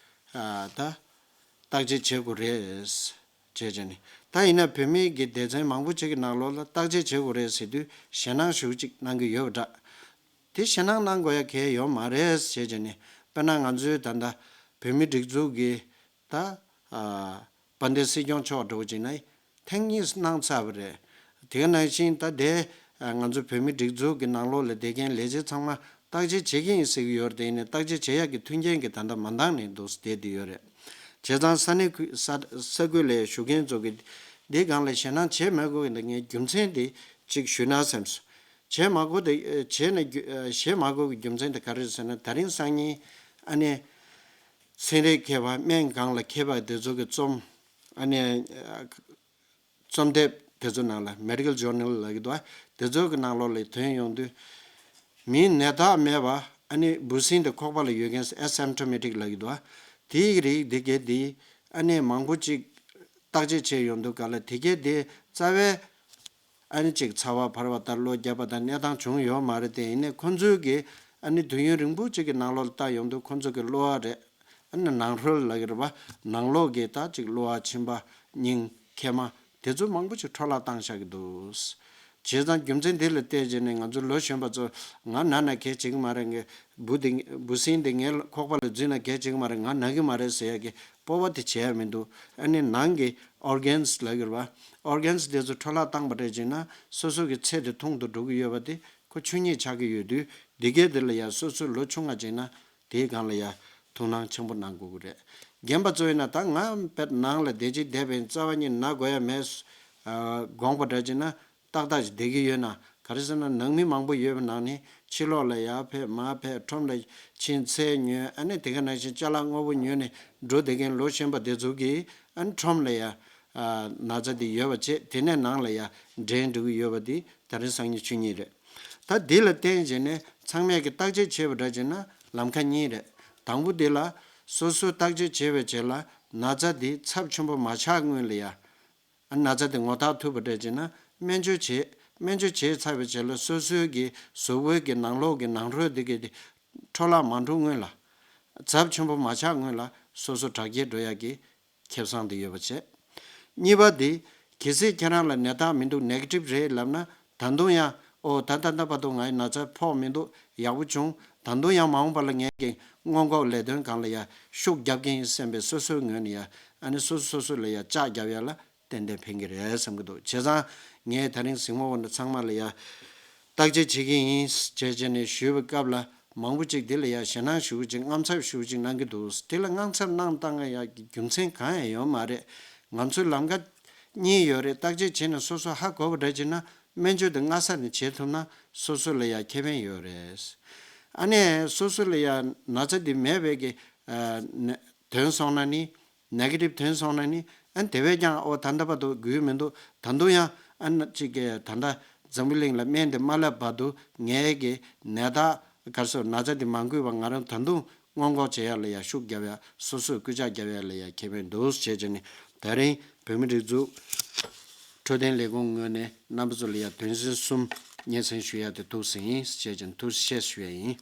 ཨ་ད་བརྟག་དཔྱད་བྱེད་དགོས་རེད། བྱས་བྱས་ནས་ད་ཡིན་ན་བོད་མིའི་གི་སྡེ་ཚན་མང་པོ་ཅིག་གི་ནང་ལོགས་ལ་བརྟག་དཔྱད་བྱེད་དགོས་རེད་ཟེར་དུས་ཞེད་སྣང་ཞེ་པོ་ཅིག་གནང་གི་ཡོད་པ་འདྲ། དེ་ཞེད་སྣང་གནང་དགོས་ཡ་གལ་ཡོད་མ་རེད་བྱས་བྱས་ནས་དཔེར་ན་ང་ཚོའི་ད་ལྟ་བོད་མི་སྒྲིག་འཛུགས་ཀྱི་ད་ཨ་དཔལ་ལྡན་སྲིད་སྐྱོང་མཆོག་འདྲ་བོ་ཅིག་ན་ཐེངས་གཉིས་གནང་ཚར་བ་རེད། དེ་ག་ནང་བཞིན་ད་དེ་ཨ་ང་ཚོ་བོད་མི་སྒྲིག་འཛུགས་ཀྱི་ནང་ལོགས་ལ་བསྡད་མཁན་ལས་བྱེད་ཚང་མ་བརྟག་དཔྱད་བྱེད་ཀྱི་ཡིན་ཟེར་གྱི་ཡོད་རེད། དེ་ཡིན་ནའི་བརྟག་དཔྱད་བྱེད་ཡག་གི་མཐུན་རྐྱེན་གྱི་ད་ལྟ་མ་འདང་ནས་འདུག་བསྡད་དེ་ཡོད་རེད། བྱས་ཙང་ས་གནས་ཁུལ་ས་ས་ཁུལ་ལ་བཞུགས་མཁན་ཚོ་གི་འདི་སྒང་ལ་ཞེད་སྣང་བྱེད་མ་དགོས་ཀྱི་འདུག་ངས་རྒྱུ་མཚན་དེ་གཅིག་ཞུས་ན་བསམས་སོང་། བྱེད་མ་དགོས་དེ་བྱེད་ན་རྒྱུ་བྱེད་མ་དགོས་ཀྱི་རྒྱུ་མཚན་དེ་ག་རེ་རེད་ཟེར་ན་ད་རིང་སང་ཉིན་ཨ་ནི་ཚན་རིག་མཁས་པ་སྨན་སྒང་ལ་མཁས་པ་དེ་ཚོ་གི་རྩོམ་ཨ་ནི་རྩོམ་དེབ་དེ་ཚོ་ནང་ལ་མེ་ཌི་ཀལ་ཇོར་ནལ་ལབ་ཀྱི་འདུག་བ། དེ་ཚོ་གི་ནང་ལོགས་ལ་ཐོན་ཡོང་དུས་མིའི་ནད་རྟགས་མེད་པ་ཨ་ནི་འབུ་སྲིན་དེ་ཁོག་པ་ལ་ཡོད་མཁན་ཨེ་སིམ་ཊོ་མེ་ཊིག་ལབ་ཀྱི་འདུག་བ། དེའི་རིགས་དེ་གས་དེ་ཨ་ནི་མང་པོ་ཅིག་བརྟག་དཔྱད་བྱས་ཡོང་དུས་ག་ལ་དེ་གས་དེ་རྩ་བའི་ཨ་ནི་ཅིག་ཚ་བ་འཕར་བ་ལྟར་གློ་བརྒྱབ་པ་དང་གནས་སྟངས་བྱུང་ཡོད་མ་རེད་དེ། ཡིན་ནའི་ཁོ་ཚོའི་གི་ཨ་ནི་དུས་ཡུན་རིང་པོ་ཅིག་གི་ནང་ལོགས་ལ་བལྟ་ཡོང་དུས་ཁོ་ཚོ་གི་གློ་བ་རེད། ཨ་ནི་ནང་ཧྲོལ་ལབ་ཀྱི་རེད་པ། ནང་ལོགས་ཀྱི་ད་ཅིག་གློ་བ་མཆིན་པ་སྙིང་མཁལ་མ་དེ་ཚོ་མང་པོ་ཅིག་འཕྲོ་བརླག་བཏང་བཞག་གི་འདུག་བྱས་ཙང་རྒྱུ་མཚན་འདི་ལ་བལྟས་བྱས་ནས་ང་ཚོ་ལོ་གཞོན་པ་ཚོ་ང་ན་ན་གལ་ཆེ་གི་མ་རེད། ངའི་འབུ་འདི་འབུ་སྲིན་འདི་ངའི་ཁོག་པ་ལ་འཛུལ་ན་གལ་ཆེ་གི་མ་རེད། ང་ན་གི་མ་རེད་ཟེར་ཡ་གི་སྤོབས་པ་དེ་བྱས་ཡ་མི་འདུག་ཨ་ནི་ནང་གི་ཨོར་གན་སི་ལབ་ཀྱི་རེད་པ། ཨོར་གན་སི་དེ་ཚོ་འཕྲོ་བརླག་བཏང་པ་རེད་ཅེ་ན་སོ་སོ་གི་ཚེ་དེ་ཐུང་དུ་འགྲོ་གི་ཡོད་པ་དེ་ཁོ་ཆོས་ཉིད་ཆགས་ཀྱི་ཡོད་དུས་འདི་གའི་དེ་ལ་ཡ་སོ་སོ་ལོ་ཆུང་ང་ཅིག་ན་དེའི་སྒང་ལ་ཡ་ཐུགས་སྣང་ཆེན་པོ་གནང་དགོས་ཀྱི་རེད། རྒན་པ་ཚོ་ཡིན་ན་ད་ང་དཔེར་ནང་ལ་བསྡད་ཅིག་བསྡད་པའི་རྩ་བ་ཉིད་ན་དགོས་ཡ་མེད། ཨ་དགོངས་པ་འདྲ་བྱས་ན་ཏག་ཏག་ཅིག་བསྡད་ཀྱི་ཡོད་ན། ག་རེ་ཟེར་ན་ནང་མི་མང་པོ་ཡོད་པའི་ནང་ནས་ཕྱི་ལོགས་ལ་ཡར་ཕེབས་མར་ཕེབས། ཁྲོམ་ལ་ཕྱིན་ཚལ་ཉོས། ཨ་ནི་དེ་ག་ནང་བཞིན་ཅ་ལག་དངོས་པོ་ཉོས་ནས་འགྲོ་བསྡད་མཁན་ལོ་གཞོན་པ་དེ་ཚོ་གིས་ཨ་ནི་ཁྲོམ་ལ་ཡར་ཨ་ན་ཚ་དེ་ཡོད་པ་བྱས། དེ་ནས་ནང་ལ་ཡར་འདྲེན་འགྲོ་གི་ཡོད་པ་དེ་ད་རིང་སང་ཉིན་ཆོས་ཉིན་རེད། ད་འདི་ལ་བརྟེན་བྱས་ནས་ཚང་མས་ཀྱི་བརྟག་དཔྱད་བྱས་པ་འདྲ་བྱས་ན་ལམ་ཁ་གཉིས་རེད། དང་པོ་འདི་ལ་སོ་སོའི་བརྟག་དཔྱད་བྱས་པའི་རྗེས་ལ་ན་ཚ་འདི་ཚབས་ཆེན་པོ་མ་ཆགས་སྔོན་ལ་ཡ། ཨ་ན་ཚ་འདི་ངོ་ཐག་ཐུབ་པ་འདྲ་བྱས་ན་སྨན་བཅོས་བྱེད། སྨན་བཅོས་བྱས་ཚར་བའི་རྗེས་ལ་སོ་སོའི་གི་གཟུགས་པོའི་གི་ནང་ལོགས་ཀྱི་ནང་ཁྲོལ་འདི་གི་འཕྲོ་བརླག་མ་འགྲོ་སྔོན་ལ། ཚབས་ཆེན་པོ་མ་ཆགས་སྔོན་ལ་སོ་སོ་དྲག་སྐྱེད་འགྲོ་ཡག་གི་ཁེ་བཟང་དེ་ཡོད་པ་བྱས། གཉིས་པ་དེ། གལ་སྲིད་ཁྱེད་རང་ལ་ནད་རྟགས་མི་འདུག་ནེ་གེ་ཊིབ་རེད་ལབ་ན། ད་དུང་ཡང་ཨོ་ད་ད་ལྟ་བར་དུ་ང་ཡི་ན་ཚ་ཕོག་མི་འདུག་ཡག་པོ་བྱུང་། ད་དུང་ཡང་མ་འོངས་པ་ལ་ངས་ཀྱི་སྔོན་འགོག་ལས་དོན་སྒང་ལ་ཡང་ཤུགས་རྒྱབ་ཀྱི་ཡིན་བསམ་པའི་སོ་སོའི་ངོས་ནས་ཡང་ཨ་ནི་སོ་སོ་སོ་སོ་ལ་ཡང་ལྕག་རྒྱབ་ཡག་ལ་ཏན་ཏན་ཕན་གྱི་རེད་བསམ་གྱི་འདུག་བྱས་ཙང་ངས་ད་རིང་གཟིགས་མོ་བ་ཚང་མ་ལ་ཡང་བརྟག་དཔྱད་བྱེད་ཀྱི་ཡིན་ཞེས་བྱས་ནས་ཞུས་པའི་སྐབས་ལ། མང་པོ་ཅིག་འདི་ལ་ཡང་ཞེད་སྣང་ཞེ་པོ་ཅིག་དངངས་འཚབ་ཞེ་པོ་ཅིག་གནང་གི་འདུག་དེ་ལ་དངངས་འཚབ་གནང་བཏང་ཡག་གི་རྒྱུ་མཚན་གང་ཡང་ཡོད་མ་རེད། ང་ཚོའི་ལམ་ཁ་གཉིས་ཡོད་རེད། བརྟག་དཔྱད་བྱས་ནས་སོ་སོ་ཧ་གོ་བ་འདྲ་བྱས་ན་སྨན་བཅོས་དེ་སྔ་ས་ནས་བྱེད་ཐུབ་ན་སོ་སོ་ལ་ཡང་ཁེ་ཕན་ཡོད་རེད། ཨ་ནི་སོ་སོ་ལ་ཡང་ན་ཚ་འདི་མེད་པའི་གི་ཨ་ནི་ཐོན་སོང་ན་ནི། ནེ་གེ་ཊིབ་ཐོན་སོང་ན་ནི་ཨ་ནི་དེ་བས་ཀྱང་ཨོ་ད་ལྟ་བར་དུ་འགོས་མི་འདུག་ད་དུང་ཡང་ཨ་ནི་གཅིག་གི་ད་ལྟ་འཛམ་བུ་གླིང་ལ་སྨན་དེ་མ་སླེབས་བར་དུ་ངའི་གི་ནད་རྟགས་ག་རེ་ཟེར་ན་ཚ་དེ་མ་འགོས་པ་ང་རང་ད་དུང་སྔོན་འགོག་བྱེད་ཡག་ལ་ཡང་ཤུགས་རྒྱབ་ཡག་སོ་སོས་སྐུལ་ལྕག་རྒྱབ་ཡག་ལ་ཡང་ཁེ་ཕན་འདུག་ཞེས་བྱས་ནས་ད་རིང་བོད་མི་རིགས་གཅིག་མཐུན་འཕྲོད་བསྟེན་ལས་ཁུངས་ངོས་ནས་རྣམ་པ་ཚོ་ལ་ཡང་དོན་ཚན་གསུམ་སྙན་སེང་ཞུ་ཡག་དེ་འདུག་ཟིན་ཞེས་བྱས་ནས་ཐུགས་རྗེ་ཆེ་ཞུ་ཡག་ཡིན།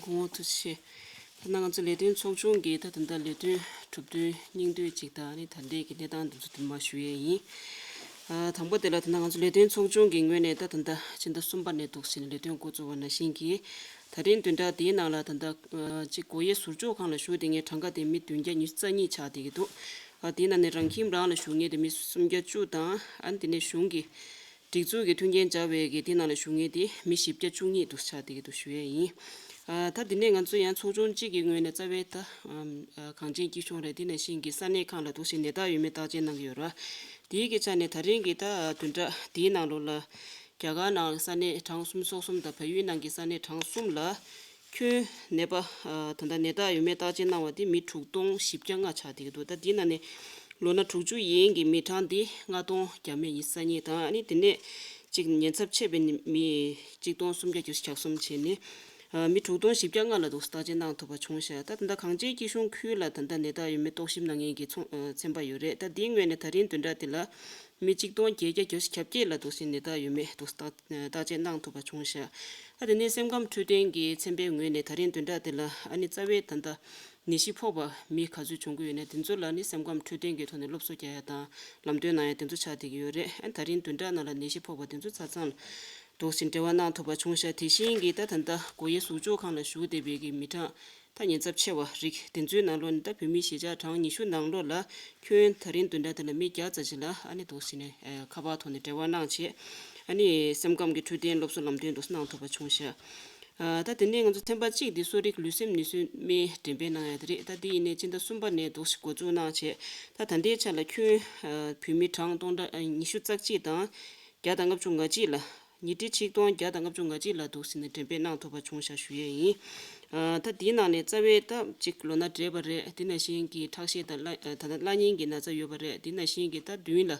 སྐུ་ངོ་ཐུགས་རྗེ་ཆེ། ད་ནང་ང་ཚོ་ལས་དོན་ཚོགས་ཆུང་གིས་ད་ད་ལྟ་ལས་དོན་གྲུབ་དོན་སྙིང་བསྡུས་ཅིག་དང་ནི་ད་ལྟའི་གི་གནས་སྟངས་འདི་ཚོ་དུ་མ་ཞུ་ཡས་ཡིན། ཨ་དང་པོ་དེ་ལ་ད་ནང་ང་ཚོ་ལས་དོན་ཚོགས་ཆུང་གི་ངོས་ནས་ད་ད་ལྟ་ཕྱི་ཟླ་གསུམ་པ་ནས་འདུག་ཟིན་ལས་དོན་འགོ་བཙུགས་པ་ནང་བཞིན་གྱི་ད་རིང་བདུན་ཕྲག་འདིའི་ནང་ལ་ད་ལྟ་ཅིག་སྒོ་དབྱེ་ཟུར་འཇོག་ཁང་ལ་བཞུགས་བསྡད་མཁན་གྲངས་ཀ་དེ་མི་བདུན་བརྒྱ་ཉི་ཤུ་རྩ་གཉིས་ཆགས་བསྡད་ཀྱི་འདུག་ཨ་དེའི་ནང་ནས་རང་ཁྱིམ་རང་ལ་བཞུགས་མཁན་དེ་མི་སུམ་བརྒྱ་བཅུ་དང་ཨ་དེ་ནས་གཞུང་གི་སྒྲིག་འཛུགས་ཀྱི་མཐུན་རྐྱེན་སྦྱར་བའི་གི་དེ་ནང་ལ་བཞུགས་མཁན་དེ་མི་བཞི་བརྒྱ་བཅུ་གཉིས་འདུག་ཆགས་བསྡད་ཀྱི་འདུག་ཞུ་ཡས་ཡིན། ཨ་ད་དེ་ནས་ང་ཚོ་ཡང་ཚོགས་ཆུང་གཅིག་གི་ངོས་ནས་རྩ་བའི་ད་ཨམ་ཨ་གངས་ཅན་སྐྱིད་གཤོངས་རེད། དེ་ནང་བཞིན་གྱི་ས་གནས་ཁག་ལ་འདུག་ཞིག་ནད་རྟགས་ཡོད་མེད་བརྟག་དཔྱད་གནང་གི་ཡོད་ར། དེའི་གི་ཆ་ནས་ད་རིང་གི་ད་བདུན་ཕྲག་དེའི་ནང་ལོགས་ལ་རྒྱ་གར་ནང་ས་གནས་གྲངས་སུམ་ཅུ་སོ་གསུམ་དང་བལ་ཡུལ་ནང་གི་ས་གནས་གྲངས་གསུམ་ལ་ཁྱོན་ནད་པ་ཨ་ད་ལྟ་ནད་རྟགས་ཡོད་མེད་བརྟག་དཔྱད་གནང་བ་དེ་མི་དྲུག་སྟོང་བཞི་བརྒྱ་ལྔ་ཆགས་བསྡད་ཀྱི་འདུག་ད་དེའི་ནང་ནས་ལོ་ན་དྲུག་ཅུ་ཡན་གྱི་མི་གྲངས་འདི་ལྔ་སྟོང་བརྒྱ་མེད་ཉི་ཤུ་རྩ་གཉིས་དང་ཨ་ནི་དེ་ནས་གཅིག་ཉེན་ཚབས་ཆེ་བའི་མི་གཅིག་སྟོང་སུམ་བརྒྱ་བརྒྱད་ཅུ་གྱ་གསུམ་བྱས་ནས་ཨ་མི་དྲུག་སྟོང་བཞི་བརྒྱ་ལྔ་ལ་འདུག་བརྟག་དཔྱད་གནང་ཐུབ་པ་བྱུང་ཤག་ད་ད་ལྟ་གངས་ཅན་སྐྱིད་གཤོངས་ཁུལ་ལ་ད་ལྟ་ནད་རྟགས་ཡོད་མེད་རྟོག་ཞིབ་གནང་མཁན་གྱི་ཚོང་ཨ་ཚན་པ་ཡོད་རེད། ད་དེའི་ངོས་ནས་ད་རིང་བདུན་ཕྲག་འདི་ལ་མི་གཅིག་སྟོང་བརྒྱད་བརྒྱ་བརྒྱད་ཅུ་གྱ་བརྒྱད་ལ་འདུག་སེ་ནད་རྟགས་ཡོད་མེད་འདུག་བརྟག་བརྟག་དཔྱད་གནང་ཐུབ་པ་བྱུང་ཤག་ཨ་དེ་ནས་སེམས་ཁམས་འཕྲོད་བསྟེན་གྱི་ཚན་པའི་ངོས་ནས་ད་རིང་བདུན་ཕྲག་འདི་ལ་ཨ་ནི་རྩ་བའི་ད་ལྟ་ནད་གཞི་ཕོག་པ་མི་ག་ཚོད་བྱུང་གི་ཡོད་ན་དེ་ཚོ་ལ་ནི་སེམས་ཁམས་འཕྲོད་བསྟེན་གྱི་ཐོག་ནས་སློབ་གསོ་རྒྱག་ཡ་དང་ལམ་སྟོན་གནང་ཡ་དེ་ཚོ་ཆགས་བསྡད་ཀྱི་ཡོད་རེད། ཨ་ད་རིང་བདུན་ཕྲག་ནང་ལ་ནད་གཞི་ཕོག་པ་དེ་ཚོ་ཆ་ཚང་ལ་འདུག་སེ་འབྲེལ་བ་གནང་ཐུབ་པ་བྱུང་ཤག་དེ་བཞིན་གྱི་ད་ད་ལྟ་སྒོ་དབྱེ་ཟུར་འཇོག་ཁང་ལ་བཞུགས་བསྡད་པའི་གི་མི་གྲངས་ད་ཉེན་ཚབས་ཆེ་བ་རིགས་དེ་ཚོའི་ནང་ལོགས་ནས་ད་བོད་མི་གཞིས་ཆགས་གྲངས་ཉི་ཤུ་ནང་ལོགས་ལ་ཁྱོན་ད་རིང་བདུན་ཕྲག་དེ་ལ་མི་བརྒྱ་ཙམ་ཞིག་ལ་ཨ་ནི་འདུག་སེ་ནས་ཨ་ཁ་པར་ཐོག་ནས་འབྲེལ་བ་གནང་བྱས་ཨ་ནི་སེམས་ཁམས་ཀྱི་འཕྲོད་བསྟེན་སློབ་གསོ་ལམ་སྟོན་འདུག་སེ་གནང་ཐུབ་པ་བྱུང་ཤག་ཨ་ད་དེ་ནས་ང་ཚོ་ཚན་པ་གཅིག་འདི་གསོ་རིག་ལུས་སེམས་ནུས་གསོའི་སྨན་འགྲེམས་སྤེལ་གནང་ཡ་དེ་རེད། ད་འདི་ཡིན་ནའི་ཕྱི་ཟླ་གསུམ་པ་ནས་འདུག་སེ་འགོ་འཛུགས་གནང་བྱས་ད་ད་ལྟའི་ཆ་ལ་ཁྱོན་ཨ་བོད་མི་གྲངས་སྟོང་ཕྲག་ཨ་ཉི་ཤུ་རྩ་གཅིག་དང་བརྒྱ་དང་ལྔ་བཅུ་ང་གཅིག་ལ་ཉིས་ཁྲི་ཆིག་སྟོང་བརྒྱ་དང་ལྔ་བཅུ་ང་གཅིག་ལ་འདུག་སེ་ནས་འགྲེམས་སྤེལ་གནང་ཐུབ་པ་བྱུང་ཤག་ཞུ་ཡས་ཡིན། ཨ་ད་འདིའི་ནང་ནས་རྩ་བའི་ད་གཅིག་ལོ་ན་བགྲེས་པ་རེད། དེ་ནང་བཞིན་གྱི་ཁྲག་ཤེད་དང་བླ་ད་ལྟ་བླ་གཉན་གྱི་ན་ཚ་ཡོད་པ་རེད། དེ་ནང་བཞིན་གྱི་ད་མདུན་ལ་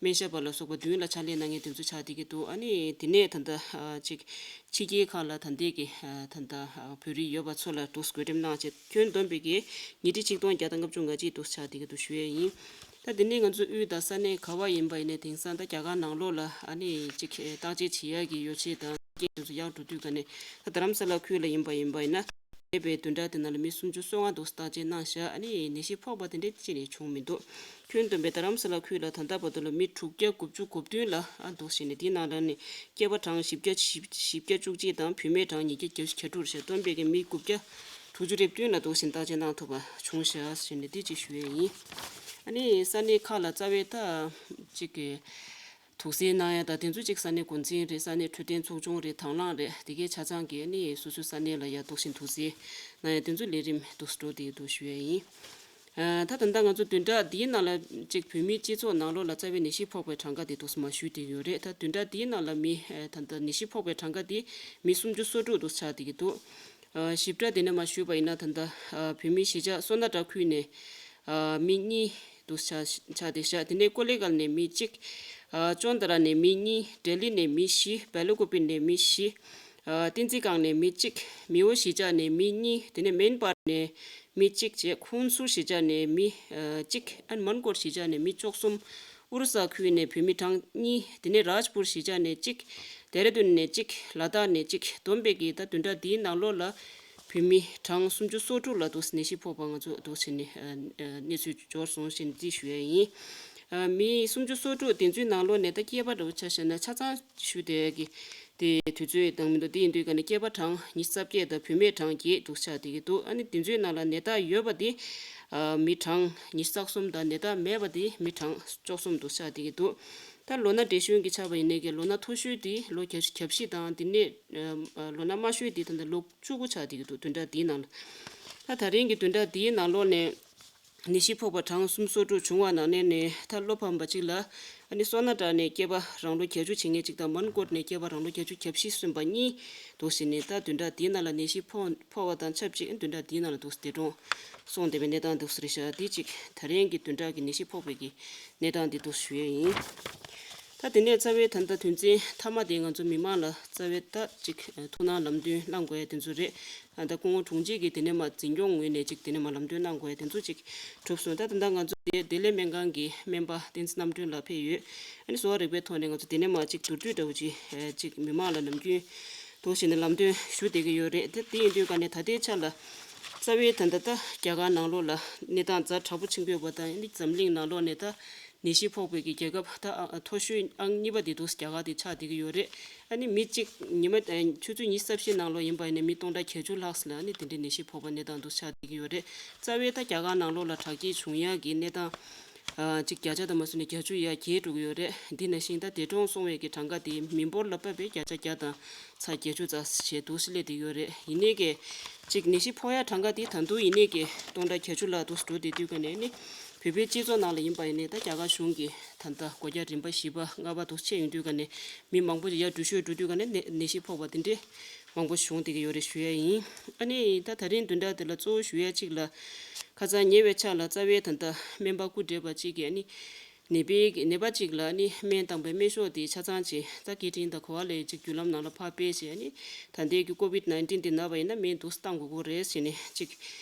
སྨན་ཞབས་པ་ལ་སོགས་པ་མདུན་ལ་ཕྱག་ལས་གནང་མཁན་དེ་ཚོ་ཆགས་བསྡད་ཀྱི་འདུག་ཨ་ནི་དེ་ནས་ད་ལྟ་ཨ་གཅིག་ཕྱི་རྒྱལ་ཁག་ལ་ད་ལྟའི་གི་ཨ་ད་ལྟ་ཨ་བོད་རིགས་ཡོད་པ་ཚོ་ལ་འདུག་སེ་བགོ་འགྲེམས་གནང་བྱས་ཁྱོན་བསྡོམས་པའི་གི་ཉིས་ཁྲི་ཆིག་སྟོང་བརྒྱ་དང་ལྔ་བཅུ་ང་གཅིག་འདུག་སེ་ཆགས་བསྡད་ཀྱི་འདུག་ཞུ་ཡས་ཡིན། ད་དེ་ནས་ང་ཚོ་དབུས་དང་ས་གནས་ག་བ་ཡིན་པ་ཡིན་ནའི་དེང་སང་ད་རྒྱ་གར་ནང་ལོགས་ལ་ཨ་ནི་གཅིག་བརྟག་དཔྱད་བྱེད་ཡག་གི་ཡོ་བྱད་དང་སྐད་དེ་ཚོ་ཡག་འགྲོ་དུས་ག་ནས་ད་རྡ་རམ་ས་ལ་ཁུལ་ལ་ཡིན་པ་ཡིན་པ་ཡིན་ན། འདས་པའི་བདུན་ཕྲག་དེ་ནང་ལ་མི་སུམ་ཅུ་སོ་ལྔ་འདུག་བརྟག་དཔྱད་གནང་བཞག་ཨ་ནི་ནད་གཞི་ཕོག་པ་དེ་འདྲ་ཅི་ནས་བྱུང་མི་འདུག་ཁྱོན་བསྡོམས་པའི་རྡ་རམ་ས་ལ་ཁུལ་ལ་ད་ལྟ་བར་དུ་ལ་མི་དྲུག་བརྒྱ་དགུ་བཅུ་གོ་བདུན་ལ་ཨ་འདུག་བྱས་ནས་དེའི་ནང་ལ་ནི་སྐྱེས་པ་གྲངས་བཞི་བརྒྱ་བཞི་བརྒྱ་བཅུ་གཅིག་དང་བུད་མེད་གྲངས་ཉིས་བརྒྱ་བརྒྱད་ཅུ་གྱ་དྲུག་བྱས་བསྡོམས་པའི་གི་མི་དགུ་བརྒྱ་དྲུག་ཅུ་རེ་བདུན་ལ་འདུག་བྱས་བརྟག་དཔྱད་གནང་ཐུབ་པ་བྱུང་བཞག་ཟེར་ནས་འདི་གཅིག་ཞུ་ཡས་ཡིན། ཨ་ནི་ས་གནས་ཁག་ལ་རྩ་བའི་ད་གཅིག་གི་དུག་སེལ་གནང་ཡ་དང་དེ་ཚོ་གཅིག་ས་གནས་འགོ་འཛིན་རེད། ས་གནས་འཕྲོད་བསྟེན་ཚོགས་ཆུང་རེད། དང་བླངས་རེད། དེ་གའི་ཆ་ཚང་གིས་ནི་སོ་སོའི་ས་གནས་ལ་ཡ་འདུག་བཞིན་དུག་སེལ་གནང་ཡ་དེ་ཚོ་ལས་རིམ་འདུག་འགྲོ་དེ་འདུག་ཞུ་ཡ་ཡིན། ཨ། ད་ད་ལྟ་ང་ཚོ་བདུན་ཕྲག་འདིའི་ནང་ལ་གཅིག་བོད་མིའི་སྤྱི་ཚོགས་ནང་ལོགས་ལ་རྩ་བའི་ནད་གཞི་ཕོག་པའི་གྲངས་ཀ་དེ་འདུག་སེ་མར་ཞུས་བསྡད་ཡོད་རེད། ད་བདུན་ཕྲག་འདིའི་ནང་ལ་མི་ཨ། ད་ལྟ་ནད་གཞི་ཕོག་པའི་གྲངས་ཀ་དེ་མི་སུམ་ཅུ་སོ་དྲུག་འདུག་ཆགས་བསྡད་ཀྱི་འདུག་ཨ། ཞིབ་ཕྲ་དེ་ནས་མར་ཞུས་པ་ཡིན་ན་ད་ལྟ་ཨ། བོད་མིའི་གཞིས་ཆགས་སོ་ན་ཊ་ཁུལ་ནས་ཨ། མི་གཉིས་འདུག་ཆགས་ཆགས་བསྡད་ཤག་དེ་ནས་ཀོ་ལི་གལ་ནས་མི་གཅིག་ཨ། ཅོན་ཏ་ར་ནས་མི་གཉིས། ལྡི་ལི་ནས་མི་བཞི། སྦེལ་ཀོབ་ནས་མི་བཞི། ཨ། བསྟན་འཛིན་སྒང་ནས་མི་གཅིག་མེའོ་གཞིས་ཆགས་ནས་མི་གཉིས། དེ་ནས་མེན་པར་ནས་མི་གཅིག་བཅས་ཁུན་སུར་གཞིས་ཆགས་ནས་མི་ཨ། གཅིག་ཨན་མན་ཀོར་གཞིས་ཆགས་ནས་མི་བཅུ་གསུམ། ཨུ་རུ་ས་ཁུལ་ནས་བོད་མི་གྲངས་གཉིས། དེ་ནས་རཱཇ་པུར་གཞིས་ཆགས་ནས་གཅིག་ལྡེ་ར་ལྡུན་ནས་གཅིག་ལ་དྭགས་ནས་གཅིག་བསྡོམས་པས་ཀྱིས་ད་བདུན་ཕྲག་འདིའི་ནང་ལོགས་ལ་བོད་མི་གྲངས་སུམ་ཅུ་སོ་དྲུག་ལ་འདུག་ནད་གཞི་ཕོག་པ་ང་ཚོ་འདུག་བྱས་ནས་ཨ། ཨ། གནས་ཚུལ་འབྱོར་སོང་ཞེས་འདི་ཞུ་ཡ་ཡིན། ཨ། མི་སུམ་ཅུ་སོ་དྲུག་དེ་ཚོའི་ནང་ལོགས་ནས་ད་སྐྱེས་པ་འདྲ་བོ་ཆ་བཞག་ན་ཆ་ཚང་ཞུ་བསྡད་ཀྱི་དེ་དུས་ཚོད་དང་མི་འདུག་དེ་ཡིན་དུས་ཀ་ནས་སྐྱེས་པ་གྲངས་ཉི་ཤུ་རྩ་བརྒྱད་དང་བུད་མེད་གྲངས་བརྒྱད་འདུག་ཆགས་བསྡད་ཀྱི་འདུག་ཨ་ནི་དེ་ཚོའི་ནང་ལ་ནད་རྟགས་ཡོད་པ་དེ་ཨ། མི་གྲངས་ཉི་ཤུ་རྩ་གསུམ་དང་ནད་རྟགས་མེད་པ་དེ་མི་གྲངས་བཅུ་གསུམ་འདུག་ཆགས་བསྡད་ཀྱི་འདུག་ད་ལོ་ན་བགྲེས་གཞོན་གྱི་ཆ་བ་ཡིན་ནའི་གི་ལོ་ན་མཐོ་ཤོས་དེ་ལོ་གྱ་བཞི་གྱ་བཞི་དང་དེ་ནས་ཨ། ལོ་ན་དམའ་ཤོས་དེ་ད་ལྟ་ལོ་བཅུ་དགུ་ཆགས་བསྡད་ཀྱི་འདུག་བདུན་ཕྲག་འདིའི་ནང་ལ། ད་ད་རིང་གི་བདུན་ཕྲག་འདིའི་ནང་ལོགས་ནས་ནད་གཞི་ཕོག་པ་གྲངས་སུམ་ཅུ་སོ་དྲུག་བྱུང་བ་ནང་ནས་ནས་ད་བློ་ཕམ་པ་གཅིག་ལ་ཨ་ནི་སོ་ན་ཊ་ནས་སྐྱེས་པ་རང་ལོ་བརྒྱད་ཅུ་ཕྱིན་མཁན་གཅིག་དང་མན་ཀོར་ནས་སྐྱེས་པ་རང་ལོ་བརྒྱད་ཅུ་གྱ་བཞི་སོན་པ་གཉིས་འདུག་ཟེར་ནས་ད་བདུན་ཕྲག་འདིའི་ནང་ལ་ནད་གཞི་ཕོག་ཕོག་པ་དང་ཆབས་ཅིག་བདུན་ཕྲག་འདིའི་ནང་ལ་འདུག་འདས་གྲོངས་སོང་བསྡད་པའི་གནས་སྟངས་འདུག་ཟེར་ཤག་འདི་གཅིག་ད་རིང་གི་བདུན་ཕྲག་གི་ནད་གཞི་ཕོག་པའི་གི་གནས་སྟངས་འདི་འདུག་ཞུ་ཡས་ཡིན། ད་དེ་ནས་རྩ་བའི་ད་ལྟ་དོན་ཚན་མཐའ་མ་དེ་ང་ཚོ་མི་མང་ལ་རྩ་བའི་ད་ཅིག་ཐུགས་སྣང་ལམ་སྟོན་གནང་དགོས་ཡ་དེ་ཚོ་རེད། ད་སྐུ་ངོ་དྲུང་ཆེ་གིས་དེ་ནས་མར་འཛིན་སྐྱོང་ངོས་ནས་ཅིག་དེ་ནས་མར་ལམ་སྟོན་གནང་དགོས་ཡ་དེ་ཚོ་ཅིག་གྲུབ་སོང་། ད་ད་ལྟ་ང་ཚོ་དེ་བདེ་ལེགས་སྨན་ཁང་གི་སྨན་པ་བསྟན་འཛིན་རྣམ་གྲོལ་ལགས་ཕེབས་ཡོད། ཨ་ནི་གསོ་བ་རིག་པའི་ཐོག་ནས་ང་ཚོ་དེ་ནས་མར་ཅིག་མདོར་བསྡུས་འདྲ་བོ་ཅིག་ཅིག་མི་མང་ལ་ནམ་རྒྱུན་འདུག་བྱས་ནས་ལམ་སྟོན་ཞུ་བསྡད་ཀྱི་ཡོད་རེད། དེ་དེ་ཡིན་དུས་ག་ནས་ད་ལྟའི་ཆ་ལ་རྩ་བའི་ད་ལྟ་ད་རྒྱ་གར་ནང་ལོགས་ལ་གནས་སྟངས་ཛ་དྲག་པོ་ཕྱིན་གྱི་ཡོད་པ་དང་ཨ་ནི་འཛམ་གླིང་ནང་ལོགས་ནས་ད་ནད་གཞི་ཕོག་པའི་གི་རྒྱལ་ཁབ་ད་ཨ་ཨ་མཐོ་ཤོས་ཨང་གཉིས་པ་དེ་འདུག་རྒྱ་གར་དེ་ཆགས་བསྡད་ཀྱི་ཡོད་རེད། ཨ་ནི་མི་གཅིག་ཉི་མ་ཨ་ཆུ་ཚོད་ཉི་ཤུ་རྩ་བཞི་ནང་ལོགས་ཡིན་པ་ཡིན་ན་མི་སྟོང་ཕྲག་བརྒྱད་ཅུ་ལྷག་ཙམ་ལ་ཨ་ནི་དེ་འདྲའི་ནད་གཞི་ཕོག་པ་གནས་སྟངས་འདུག་ཆགས་བསྡད་ཀྱི་ཡོད་རེད། རྩ་བའི་ད་རྒྱ་གར་ནང་ལོགས་ལ་དྲག་སྐྱེད་བྱུང་ཡག་གི་གནས་སྟངས་ཨ་གཅིག་བརྒྱ་ཆ་དང་མ་སོང་ནས་བརྒྱད་ཅུ་ཡར་རྒྱས་འགྲོ་གི་ཡོད་རེད། འདི་ནང་བཞིན་ད་འདས་གྲོངས་སོང་བའི་གི་གྲངས་ཀ་དེ་མི་འབོར་ལ་དཔག་པའི་བརྒྱ་ཆ་བརྒྱ་དང་ཚེག་བརྒྱད་ཅུ་ཙམ་ཞིག་འདུག་སེ་སླེབས་བསྡད་ཡོད་རེད། ཡིན་ནའི་གི་གཅིག་ནད་གཞི་ཕོག་ཡག་གྲངས་ཀ་དེ་ད་དུང་ཡིན་ནའི་གི་སྟོང་ཕྲག་བརྒྱད་ཅུ་ལྷག་འདུག་སེ་འགྲོ་བསྡད་དུས་ག་ནས་ནི་བོད་པའི་སྤྱི་ཚོགས་ནང་ལ་ཡིན་པ་ཡིན་ནའི་ད་རྒྱ་གར་གཞུང་གི་ད་ལྟ་སྒོ་རྒྱག་རིམ་པ་བཞི་པ་ལྔ་པ་འདུག་སེ་ཡོང་དུས་ག་ནས་མི་མང་པོ་ཅིག་ཡར་འགྲོ་ཤོས་འགྲོ་དུས་ག་ནས་ནད་ནད་གཞི་ཕོག་པ་དེ་འདྲའི་མང་པོ་བྱུང་བསྡད་ཀྱི་ཡོད་རེད་ཞུ་ཡ་ཡིན། ཨ་ནི་ད་ད་རིང་བདུན་ཕྲག་འདི་ལ་གཙོ་བོ་ཞུ་ཡ་གཅིག་ལ་ཁ་སང་ཉེ་བའི་ཆར་ལ་རྩ་བའི་ད་ལྟ་སྨན་པ་སྐུ་བགྲེས་པ་གཅིག་གིས་ཨ་ནི་ནད་པའི་ནད་པ་གཅིག་ལ་ཨ་ནི་སྨན་བཏང་པའི་སྨན་ཤོག་དེ་ཆ་ཚང་ཅིག་ད་སྐད་འཕྲིན་དང་ག་བ་ལ་ཅིག་བརྒྱུད་ལམ་ནང་ལ་ཕར་སྤེལ་བྱས་ཨ་ནི་ད་ལྟའི་གི་ཀོ་བིད་ནའིན་ཊིན་དེ་ན་བ་ཡིན་ན་སྨན་འདུག་སེ་བཏང་དགོས་ཀྱི་རེད་ཟེར་ནས་ཅིག་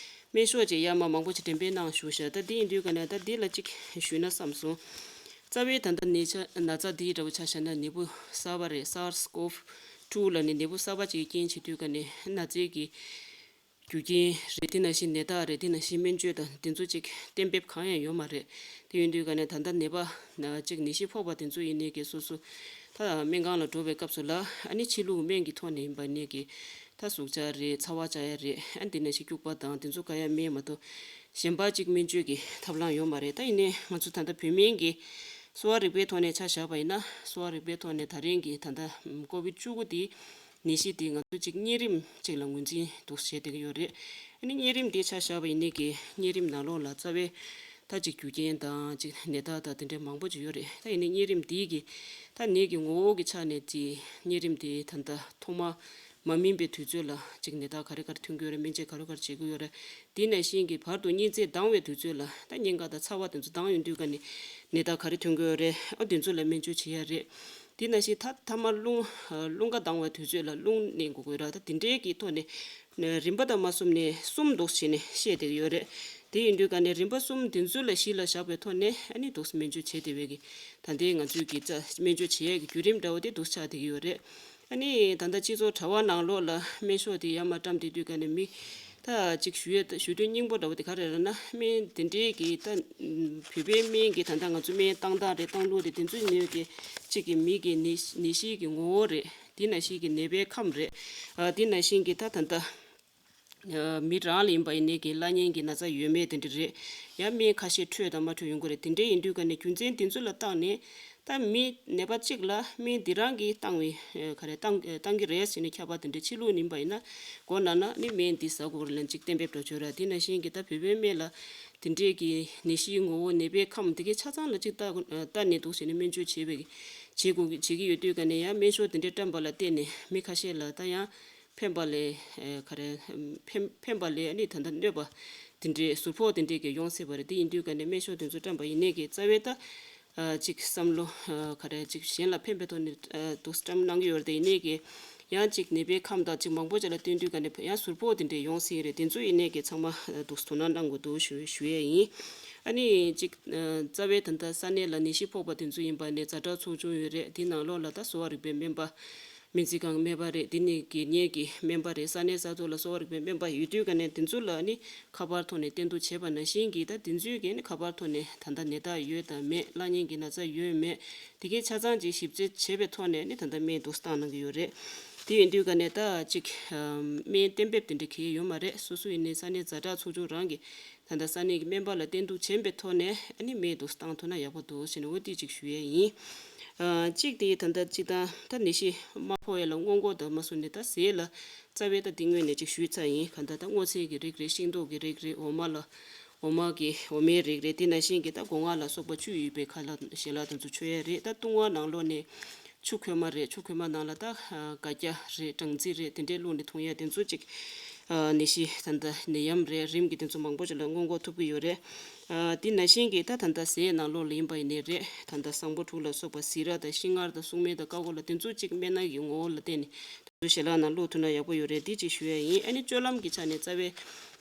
སྨན་ཤོག་ཅིག་ཡར་མར་མང་པོ་ཅིག་འགྲེམས་སྤེལ་གནང་བཞུགས་ཤག་ད་དེ་ཡིན་དུས་ག་ནས་ད་འདི་ལ་ཅིག་ཞུས་ན་བསམ་སོང་། རྩ་བའི་ད་ལྟ་ནད་ཆ་ན་ཚ་འདི་འདྲ་བོ་ཆ་བཞག་ན་ནད་འབུ་གསར་པ་རེད། སཱར་སི་ཀོབ་ཊུ་ལབ་ནས་ནད་འབུ་གསར་པ་ཅིག་རྐྱེན་བྱེད་དུས་ག་ནས་ན་ཚའི་གི་རྒྱུ་རྐྱེན་རེད། དེ་ནང་བཞིན་ནད་རྟགས་རེད། དེ་ནང་བཞིན་སྨན་བཅོས་དང་དེ་ཚོ་ཅིག་གཏན་འབེབས་གང་ཡང་ཡོད་མ་རེད། དེ་ཡིན་དུས་ག་ནས་ད་ལྟ་ནད་པ་ན་ཅིག་ནད་གཞི་ཕོག་པ་དེ་ཚོ་ཡིན་ནའི་གི་སོ་སོ་ད་སྨན་ཁང་ལ་འགྲོ་བའི་སྐབས་སུ་ལ་ཨ་ནི་ཕྱི་ལུགས་སྨན་གྱི་ཐོག་ནས་ཡིན་པ་ནས་གི་ད་ཟུག་བཅག་རེད། ཚ་བ་བཅག་ཡ་རེད། ཨ་ནི་དེ་ནང་བཞིན་སྐྱུག་པ་དང་དེ་ཚོ་ག་ཡ་སྨན་མ་གཏོགས་གཞན་པ་གཅིག་སྨན་བཅོས་ཀྱི་ཐབས་ལམ་ཡོད་མ་རེད། ད་ཡིན་ནའི་ང་ཚོ་ད་ལྟ་བོད་སྨན་གྱི་གསོ་བ་རིག་པའི་ཐོག་ནས་ཆ་བཞག་པ་ཡིན་ན་གསོ་བ་རིག་པའི་ཐོག་ནས་ད་རིང་གི་ད་ལྟ་ཀོ་བིད་བཅུ་དགུ་དེ་ནད་གཞི་དེ་ང་ཚོ་གཅིག་གཉན་རིམས་གཅིག་ལ་ངོས་འཛིན་འདུག་བྱེད་བསྡད་ཀྱི་ཡོད་རེད། ཨ་ནི་གཉན་རིམས་དེ་ཆ་བཞག་པ་ཡིན་ནའི་གི་གཉན་རིམས་ནང་ལོགས་ལ་རྩ་བའི་ད་ཅིག་རྒྱུ་རྐྱེན་དང་ཅིག་ནད་རྟགས་དང་དེ་འདྲའི་མང་པོ་ཅིག་ཡོད་རེད། ད་ཡིན་ནའི་གཉན་རིམས་འདིའི་གི་ད་ནད་ཀྱི་ངོ་བོ་གི་ཆ་ནས་དེ་གཉན་རིམས་དེ་ད་ལྟ་ཐོག་མ་མ་སྨིན་པའི་དུས་ཚོད་ལ་ཅིག་ནད་རྟགས་ག་རེ་ག་རེ་ཐོན་གྱི་ཡོད་རེད། སྨན་དཔྱད་ག་རེ་ག་རེ་བྱེད་ཀྱི་ཡོད་རེད། དེ་ནང་བཞིན་གྱི་བར་དུ་གཉན་ཚད་ལྡང་བའི་དུས་ཚོད་ལ་ད་གཉན་ཁ་དང་ཚ་བ་དེ་ཚོ་ལྡང་ཡོང་དུས་ག་ནས་ནད་རྟགས་ག་རེ་ཐོན་གྱི་ཡོད་རེད། ཨ་དེ་ཚོ་ལ་སྨན་བཅོས་བྱེད་ཡ་རེད། དེ་ནང་བཞིན་ད་ཐ་མ་རླུང་རླུང་ཁ་ལྡང་བའི་དུས་ཚོད་ལ་རླུང་མནན་དགོས་ཀྱི་ཡོད་རེད། ད་དེ་འདྲའི་གི་ཐོག་ནས་རིམ་པ་དང་མ་གསུམ་ནས་གསུམ་འདུག་བྱས་ནས་བཤད་བསྡད་ཀྱི་ཡོད་རེད། དེ་ཡིན་དུས་ག་ནས་རིམ་པ་གསུམ་དེ་ཚོ་ལ་གཞི་ལ་བཞག་པའི་ཐོག་ནས་ཨ་ནི་འདུག་སྨན་བཅོས་བྱེད་བསྡད་པའི་གི་ད་ལྟའི་ང་ཚོའི་གི་རྩ་སྨན་བཅོས་བྱེད་ཡས་ཀྱི་བརྒྱུད་རིམ་འདྲ་བོ་དེ་འདུག་ཆགས་བསྡད་ཀྱི་ཡོད་རེད། ཨ་ནི་ད་ལྟ་སྤྱི་ཚོགས་དྲ་བ་ནང་ལོགས་ལ་སྨན་ཤོག་དེ་ཡར་མར་བཀྲམ་བསྡད་དུས་ག་ནས་མི་ད་ཅིག་ཞུ་ཡས་ཞུ་འདོད་སྙིང་པོ་འདྲ་བོ་དེ་ག་རེ་རེད་ན་སྨན་དེ་འདྲའི་གི་ད་བོད་པའི་སྨན་གྱི་ད་ལྟ་ང་ཚོ་སྨན་བཏང་སྟངས་རེད། བཏང་ལུགས་རེད། དེ་ཚོ་ནས་གི་གཅིག་གི་མི་གི་ནད་ནད་གཞི་གི་ངོ་བོ་རེད། དེ་ནང་བཞིན་གྱི་ནད་པའི་ཁམས་རེད། ཨ་དེ་ནང་བཞིན་གྱི་ད་ད་ལྟ་ཨ་མི་རང་ལ་ཡིན་པ་ཡིན་ནའི་གི་བླ་གཉན་གྱི་ན་ཚ་ཡོད་མེད་དེ་འདྲ་རེད། ཡང་སྨན་ཁ་ཤས་འཕྲོད་དང་མ་འཕྲོད་ཡོང་གི་རེད། དེ་འདྲའི་ཡིན་དུས་ག་ནས་རྒྱུ་མཚན་དེ་ཚོ་ལ་བརྟགས་ནས་ ད་མི་ནད་པ་གཅིག་ལ་སྨན་འདི་རང་གིས་བཏང་བའི་ཨེ་ག་རེ་བཏང་ཨེ་བཏང་གི་རེད་ཟེར་ནས་ཁྱབ་པ་དེ་འདྲའི་ཕྱི་ལུགས་ཡིན་པ་ཡིན་ན། མགོ་ན་ན་ནི་སྨན་འདི་ཟ་དགོས་རེད་ལབ་ཅིག་གཏན་འབེབས་འགྲོ་ཆོག་ར། དེ་ནང་བཞིན་གྱི་ད་བོད་པའི་སྨན་ལ་དེ་འདྲས་ཀྱི་ནད་གཞིའི་ངོ་བོ་ནད་པའི་ཁམས་དེ་གའི་ཆ་ཚང་ལ་ཅིག་ལྟ་ལྟ་ནས་འདུག་ཟེར་ནས་སྨན་བཅོས་བྱེད་པའི་བྱེད་དགོས་བྱེད་ཀྱི་ཡོད་དུས་ག་ནས་ཡང་སྨན་ཤོག་དེ་འདྲས་བཀྲམ་པ་ལ་བརྟེན་ནས་མི་ཁ་ཤས་ལ་ད་ཡང་ཕན་པ་ལས་ཨེ་ག་རེ་ཕན་ཕན་པ་ལས་ཨ་ནི་ད་ལྟ་གནོད་པ་དེ་འདྲའི་ཟུར་ཕོག་དེ་འདྲའི་གི་ཡོང་སྲིད་པ་རེད། དེ་ཡིན་དུས་ག་ནས་སྨན་ཤོག་དེ་ཚོ་བཀྲམ་པ་ཡིན་ནའི་གི་རྩ་བའི་ད་ཨ་ཅིག་བསམ་བློ་ཨ་ག་རེ་ཅིག་གཞན་ལ་ཕན་པའི་ཐོག་ནས་ཨ་འདུག་བཀྲམ་གནང་གི་ཡོད་རེད། དེ་ཡིན་ནའི་གི་ཡང་ཅིག་ནད་པའི་ཁམས་དང་ཅིག་མང་པོ་ཅིག་ལ་བསྟན་དུས་ག་ནས་ཡང་ཟུར་ཕོག་དེ་འདྲའི་ཡོང་སྲིད་རེད། དེ་ཚོ་ཡིན་ནའི་གི་ཚང་མ་ཨ་འདུག་དོ་སྣང་གནང་དགོས་འདུག་ཞུ་ཞུ་ཡས་ཡིན། ཨ་ནི་ཅིག་ཨ་རྩ་བའི་ད་ལྟ་ས་གནས་ལ་ནད་གཞི་ཕོག་པ་དེ་ཚོ་ཡིན་པ་ནས་ཛ་དྲག་ཚོགས་ཆུང་ཡོད་རེད། དེ་ནང་ལོགས་ལ་ད་གསོ་བ་རིག་པའི་སྨན་པ། སྨན་རྩིས་ཁང་སྨན་པ་རེད། དེ་ནས་དགེ་བསྙེན་གྱི་སྨན་པ་རེད། ས་གནས་ས་ཐོག་ལ་གསོ་བ་རིག་པའི་སྨན་པ་ཡོད་དུས་ག་ནས་དེ་ཚོ་ལ་ནི་ཁ་པར་ཐོག་ནས་བསྟེན་གཏུག་བྱས་པ་ནང་བཞིན་གྱི་ད་དེ་ཚོས་ཀྱི་ནི་ཁ་པར་ཐོག་ནས་ད་ལྟ་ནད་རྟགས་ཡོད་དམ་མེད། བླ་གཉན་གྱི་ན་ཚ་ཡོད་མེད་དེ་གའི་ཆ་ཚང་ཅིག་ཞིབ་དཔྱད་བྱས་པའི་ཐོག་ནས་ནི་ད་ལྟ་སྨན་འདུག་བཏང་གནང་གི་ཡོད་རེད། དེ་ཡིན་དུས་ག་ནས་ད་ཅིག་སྨན་གཏན་འབེབས་དེ་འདྲ་གང་ཡང་ཡོད་མ་རེད། སོ་སོ་ཡིན་ནའི་ས་གནས་ཛ་དྲག་ཚོགས་ཆུང་རང་གི་ད་ལྟ་ས་གནས་ཀྱི་སྨན་པ་ལ་བསྟེན་གཏུག་བྱས་པའི་ཐོག་ནས་ཨ་ནི་སྨན་དུ་བཏང་ཐུབ་ན་ཡག་པོ་འདུག་ཟེར་ནས་འོ་དེ་གཅིག་ཞུ་ཡས་ཡིན། ཨ་གཅིག་དེ་ད་ལྟ་སྤྱིར་བཏང་ད་ནད་གཞི་མ་ཕོག་ཡས་ལ་སྔོན་འགོག་དང་མ་སོང་ནས་ད་ཟས་ལ་རྩ་བའི་ད་དེ་སྔོན་ནས་གཅིག་ཞུས་ཚར་ཡིན། ག་ད་ད་སྔོ་ཚལ་གྱི་རིགས་རེད། ཤིང་ཏོག་གི་རིགས་རེད། འོ་མ་ལ་འོ་མ་གི་འོ་མའི་རིགས་རེད། དེ་ནང་བཞིན་གྱི་ད་སྒོ་ང་ལ་སོགས་པ་བཅུད་ཡོད་པའི་ཁ་ལག་ཞལ་ལག་དེ་ཚོ་མཆོད་ཡས་རེད། ད་བཏུང་བ་ནང་ལོགས་ནས། ཆུ་ཁོལ་མ་རེད། ཆུ་ཁོལ་མ་ནང་ལ་ད་ཨ་སྒ་སྐྱ་རེད། སྦྲང་རྩི་རེད། དེ་འདྲའི་བླུགས་ནས་འཐུང་ཡ་དེ་ཚོ་ཅིག་ཨ་ནད་གཞི་ད་ལྟ་ནད་ཡམས་རེད། རིམས་ཀྱི་དེ་ཚོ་མང་པོ་ཅིག་ལ་སྔོན་འགོག་ཐུབ་ཀྱི་ཡོད་རེད། ཨ་དེ་ནང་བཞིན་གྱི་ད་ད་ལྟ་ཟས་ནང་ལོགས་ལ་ཡིན་པ་ཡིན་ནའི་རེད། ད་ལྟ་བཟང་པོ་དྲུག་ལ་སོགས་པ་ཟི་ར་དང་ཤིང་མངར་དང་སྲུང་མའི་དང་ཀ་ཀོ་ལ་དེ་ཚོ་ཅིག་སྨན་སྣ་ཡི་ངོ་བོ་ལ་བརྟེན་ནས་དེ་ཚོ་ཞལ་ལག་ནང་བླུགས་ཐུབ་ན་ཡག་པོ་ཡོད་རེད། དེ་ཅིག་ཞུ་ཡ་ཡིན། ཨ་ནི་སྤྱོད་ལམ་གྱི་ཆ་ནས་རྩ་བའི་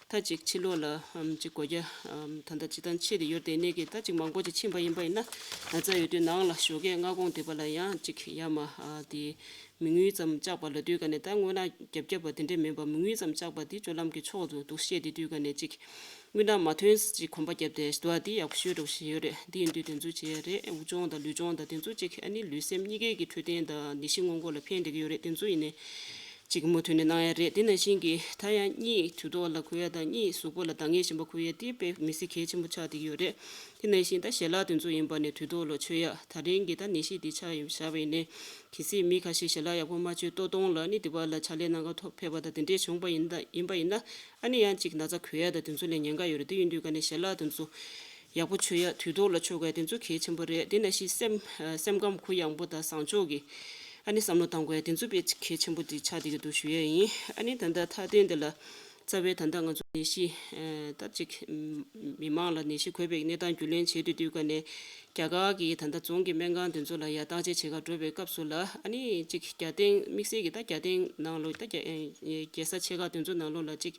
ད་ཅིག་ཕྱི་ལོགས་ལ་ཨམ་ཅིག་སྒོ་རྒྱ་ཨམ་ད་ལྟ་སྤྱིར་བཏང་ཕྱེ་དེ་ཡོད་དེ་ནས་ཀྱི་ད་ཅིག་མང་པོ་ཅིག་ཕྱིན་པ་ཡིན་པ་ཡིན་ན་ན་ཚ་ཡོད་དུས་ནང་ལ་ཞོགས་ཀས་སྔ་དགོང་དེ་པ་ལ་ཡང་ཅིག་ཡ་མ་ཨ་དེ་མི་རྔུལ་ཙམ་བཅག་པ་ལ་དུས་ག་ནས་ད་རྔུལ་ནག་རྒྱབ་རྒྱབ་པ་དེ་འདྲས་མིན་པ་མི་རྔུལ་ཙམ་བཅག་པ་དེ་སྤྱོད་ལམ་གྱི་མཆོག་ཏུ་འདུག་བཤད་དེ་དུས་ག་ནས་ཅིག་རྔུལ་ནག་མ་ཐོན་ཅིག་གོམ་པ་རྒྱབ་དེ་འདུག་ཨ་དེ་ཡག་པོ་ཤོས་འགྲོ་བཞིན་ཡོད་རེད། དེ་ཡིན་དུས་དེ་ཚོ་བྱེད་ཡ་རེད། དབུགས་སྦྱོང་དང་ལུས་སྦྱོང་དང་དེ་ཚོ་ཅིག་ཨ་ནི་ལུས་སེམས་གཉིས་ཀའི་གི་འཕྲོད་བསྟེན་དང་ནད་གཞི་སྔོན་འགོག་ལ་ཕན་བདེ་གི་ཡོད་རེད། དེ་ཚོ་ཡིན་ནས། གཅིག་མུ་མཐུད་ནས་གནང་ཡ་རེད། དེ་ནང་བཞིན་གྱི་ད་ཡང་གཉིད་དུས་ཐོག་ལ་ཁུག་ཡ་དང་གཉིད་གཟུགས་པོ་ལ་འདང་ངེས་ཆེན་པོ་ཁུག་ཡ་དེ་དཔེ་མི་སྲིད་གལ་ཆེན་པོ་ཆགས་བསྡད་ཀྱི་ཡོད་རེད། དེ་ནང་བཞིན་ད་ཞལ་ལག་དེ་ཚོ་ཡིན་པ་ནས་དུས་ཐོག་ལ་མཆོད་ཡ། ད་རིང་གི་ད་ནད་གཞི་དེ་ཆགས་ཡོད་བཞག་པ་ཡིན་ནའི་གལ་སྲིད་མི་ཁ་ཤས་ཞལ་ལག་ཡག་པོ་མ་མཆོད་ལྟོ་སྟོང་ལ་ནི་དེ་བ་ལ་ཕྱག་ལས་གནང་ག་ཐོག་ཕེབས་པ་དང་དེ་འདྲས་བྱུང་པ་ཡིན་ད་ཡིན་པ་ཡིན་ན་ཨ་ནི་ཡང་གཅིག་ན་ཚ་འགོས་ཡ་དང་དེ་ཚོ་ལས་ཉེན་ཁ་ཡོད་རེད། དེ་ཡིན་དུས་ག་ནས་ཞལ་ལག་དེ་ཚོ། ཡག་པོ་མཆོད་ཡ་དུས་ཐོག་ལ་མཆོད་དགོས་ཡ་དེ་ཚོ་གལ་ཆེན་པོ་རེད། དེ་ནང་བཞིན་སེམས་ཨ་སེམས་ཁམས་གུ་ཡངས་པོ་དང་བཟང་ཕྱོགས་ཀྱི་ཨ་ནི་བསམ་བློ་གཏང་དགོས་ཡ་དེ་ཚོ་དཔེ་གལ་ཆེན་པོ་དེ་ཆགས་བསྡད་ཀྱི་འདུག་ཞུ་ཡ་ཡིན། ཨ་ནི་ད་ལྟ་མཐའ་དོན་འདི་ལ་རྩ་བའི་ད་ལྟ་ང་ཚོ་ནད་གཞི་ཨ་ད་ཅིག་མི་མང་ལ་ནད་གཞི་འགོས་པའི་གནས་སྟངས་རྒྱུས་ལོན་བྱེད་དུས་དུས་ག་ནས་རྒྱ་གར་གྱི་ད་ལྟ་རྫོང་གི་སྨན་ཁང་དེ་ཚོ་ལ་ཡ་བརྟག་དཔྱད་བྱེད་ག་འགྲོ་བའི་སྐབས་སུ་ལ་ཨ་ནི་ཅིག་རྒྱ་སྟེང་དམིགས་བསལ་གྱི་ད་རྒྱ་སྟེང་ནང་ལོགས་ད་རྒྱ་རྒྱལ་ས་ཆེ་ཁག་དེ་ཚོ་ནང་ལོགས་ལ་ཅིག་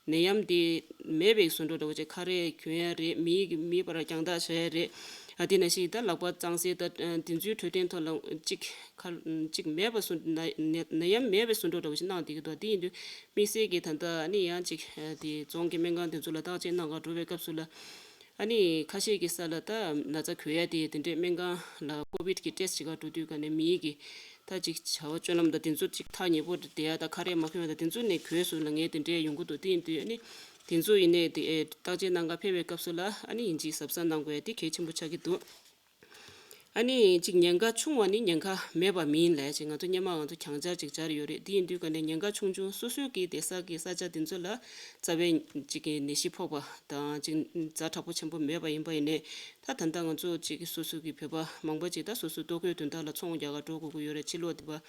ནད་ཡམས་འདི་མེད་པའི་བཟོ་འདྲ་འདྲ་བོ་ཅིག་ཁ་རས་གྱོན་ཡ་རེད། མིའི་གི་མིའི་བར་རྒྱང་ཐག་བྱ་ཡ་རེད། ཨ་དེ་ནང་བཞིན་ད་ལག་པ་གཙང་སེལ་ད་དེ་ཚོའི་འཕྲོད་བསྟེན་ཐོག་ལ་ཅིག་ཁ་ཅིག་མེད་པ་བཟོ་ནད་ནད་ཡམས་མེད་པའི་བཟོ་འདྲ་འདྲ་བོ་ཅིག་གནང་བསྡད་ཀྱི་འདུག་དེ་ཡིན་དུས་དམིགས་བསལ་གྱི་ད་ལྟ་ཨ་ནི་ཡང་ཅིག་དེ་རྫོང་གི་སྨན་ཁང་དེ་ཚོ་ལ་བརྟག་དཔྱད་གནང་ག་འགྲོ་བའི་སྐབས་སུ་ལ་ཨ་ནི་ཁ་ཤས་ཀྱི་ས་ལ་ད་ན་ཚ་འགོས་ཡ་དེ་དེ་འདྲའི་སྨན་ཁང་ལ་ཀོ་བིད་ཀྱི་ཊེ་སི་ཊི་བྱེད་ག་འགྲོ་དུས་ག་ནས་མིའི་གི་ད་ཅིག་བྱ་བ་སྤྱོད་ལམ་དང་དེ་ཚོ་ཅིག་ཐག་ཉེ་པོ་བསྡད་ཡ་ད་ཁ་རས་མ་གྱོན་ཡ་ད་དེ་ཚོ་ནས་གོས་སུ་ལ་ངས་དེ་འདྲའི་ཡོང་གི་འདུག་དེ་ཡིན་དུས་ཨ་ནི་དེ་ཚོ་ཡིན་ནའི་དེ་ཨེ་བརྟག་དཔྱད་གནང་ག་ཕེབས་པའི་སྐབས་སུ་ལ་ཨ་ནི་ཡིན་གཅིག་གཟབ་གཟབ་གནང་དགོས་ཡ་དེ་གལ་ཆེན་པོ་ཆགས་ཀྱི་འདུག་ཨ་ནི་ཅིག་ཉེན་ཁ་ཆུང་བ་ནི་ཉེན་ཁ་མེད་པ་མིན་ལས་ཅིག་ང་ཚོ་སྔོན་མ་ང་ཚོ་གྱང་སྦྱར་ཅིག་སྦྱར་ཡོད་རེད། དེ་ཡིན་དུས་ག་ནས་ཉེན་ཁ་ཆུང་ཆུང་སོ་སོའི་གི་བསྡད་ས་གི་ས་ཆ་དེ་ཚོ་ལ་རྩ་བའི་ཅིག་གི་ནད་གཞི་ཕོག་པ་དང་ཅིག་ཛ་དྲག་པོ་ཆེན་པོ་མེད་པ་ཡིན་པ་ཡིན་ནའི། ད་ད་ལྟ་ང་ཚོ་ཅིག་སོ་སོ་གི་བོད་པ་མང་པོ་ཅིག་ད་སོ་སོའི་ལྟོ་གོས་དོན་དག་ལ་ཚོང་རྒྱག་ག་འགྲོ་དགོས་ཀྱི་ཡོད་རེད། ཕྱི་ལོགས་དེ་པ་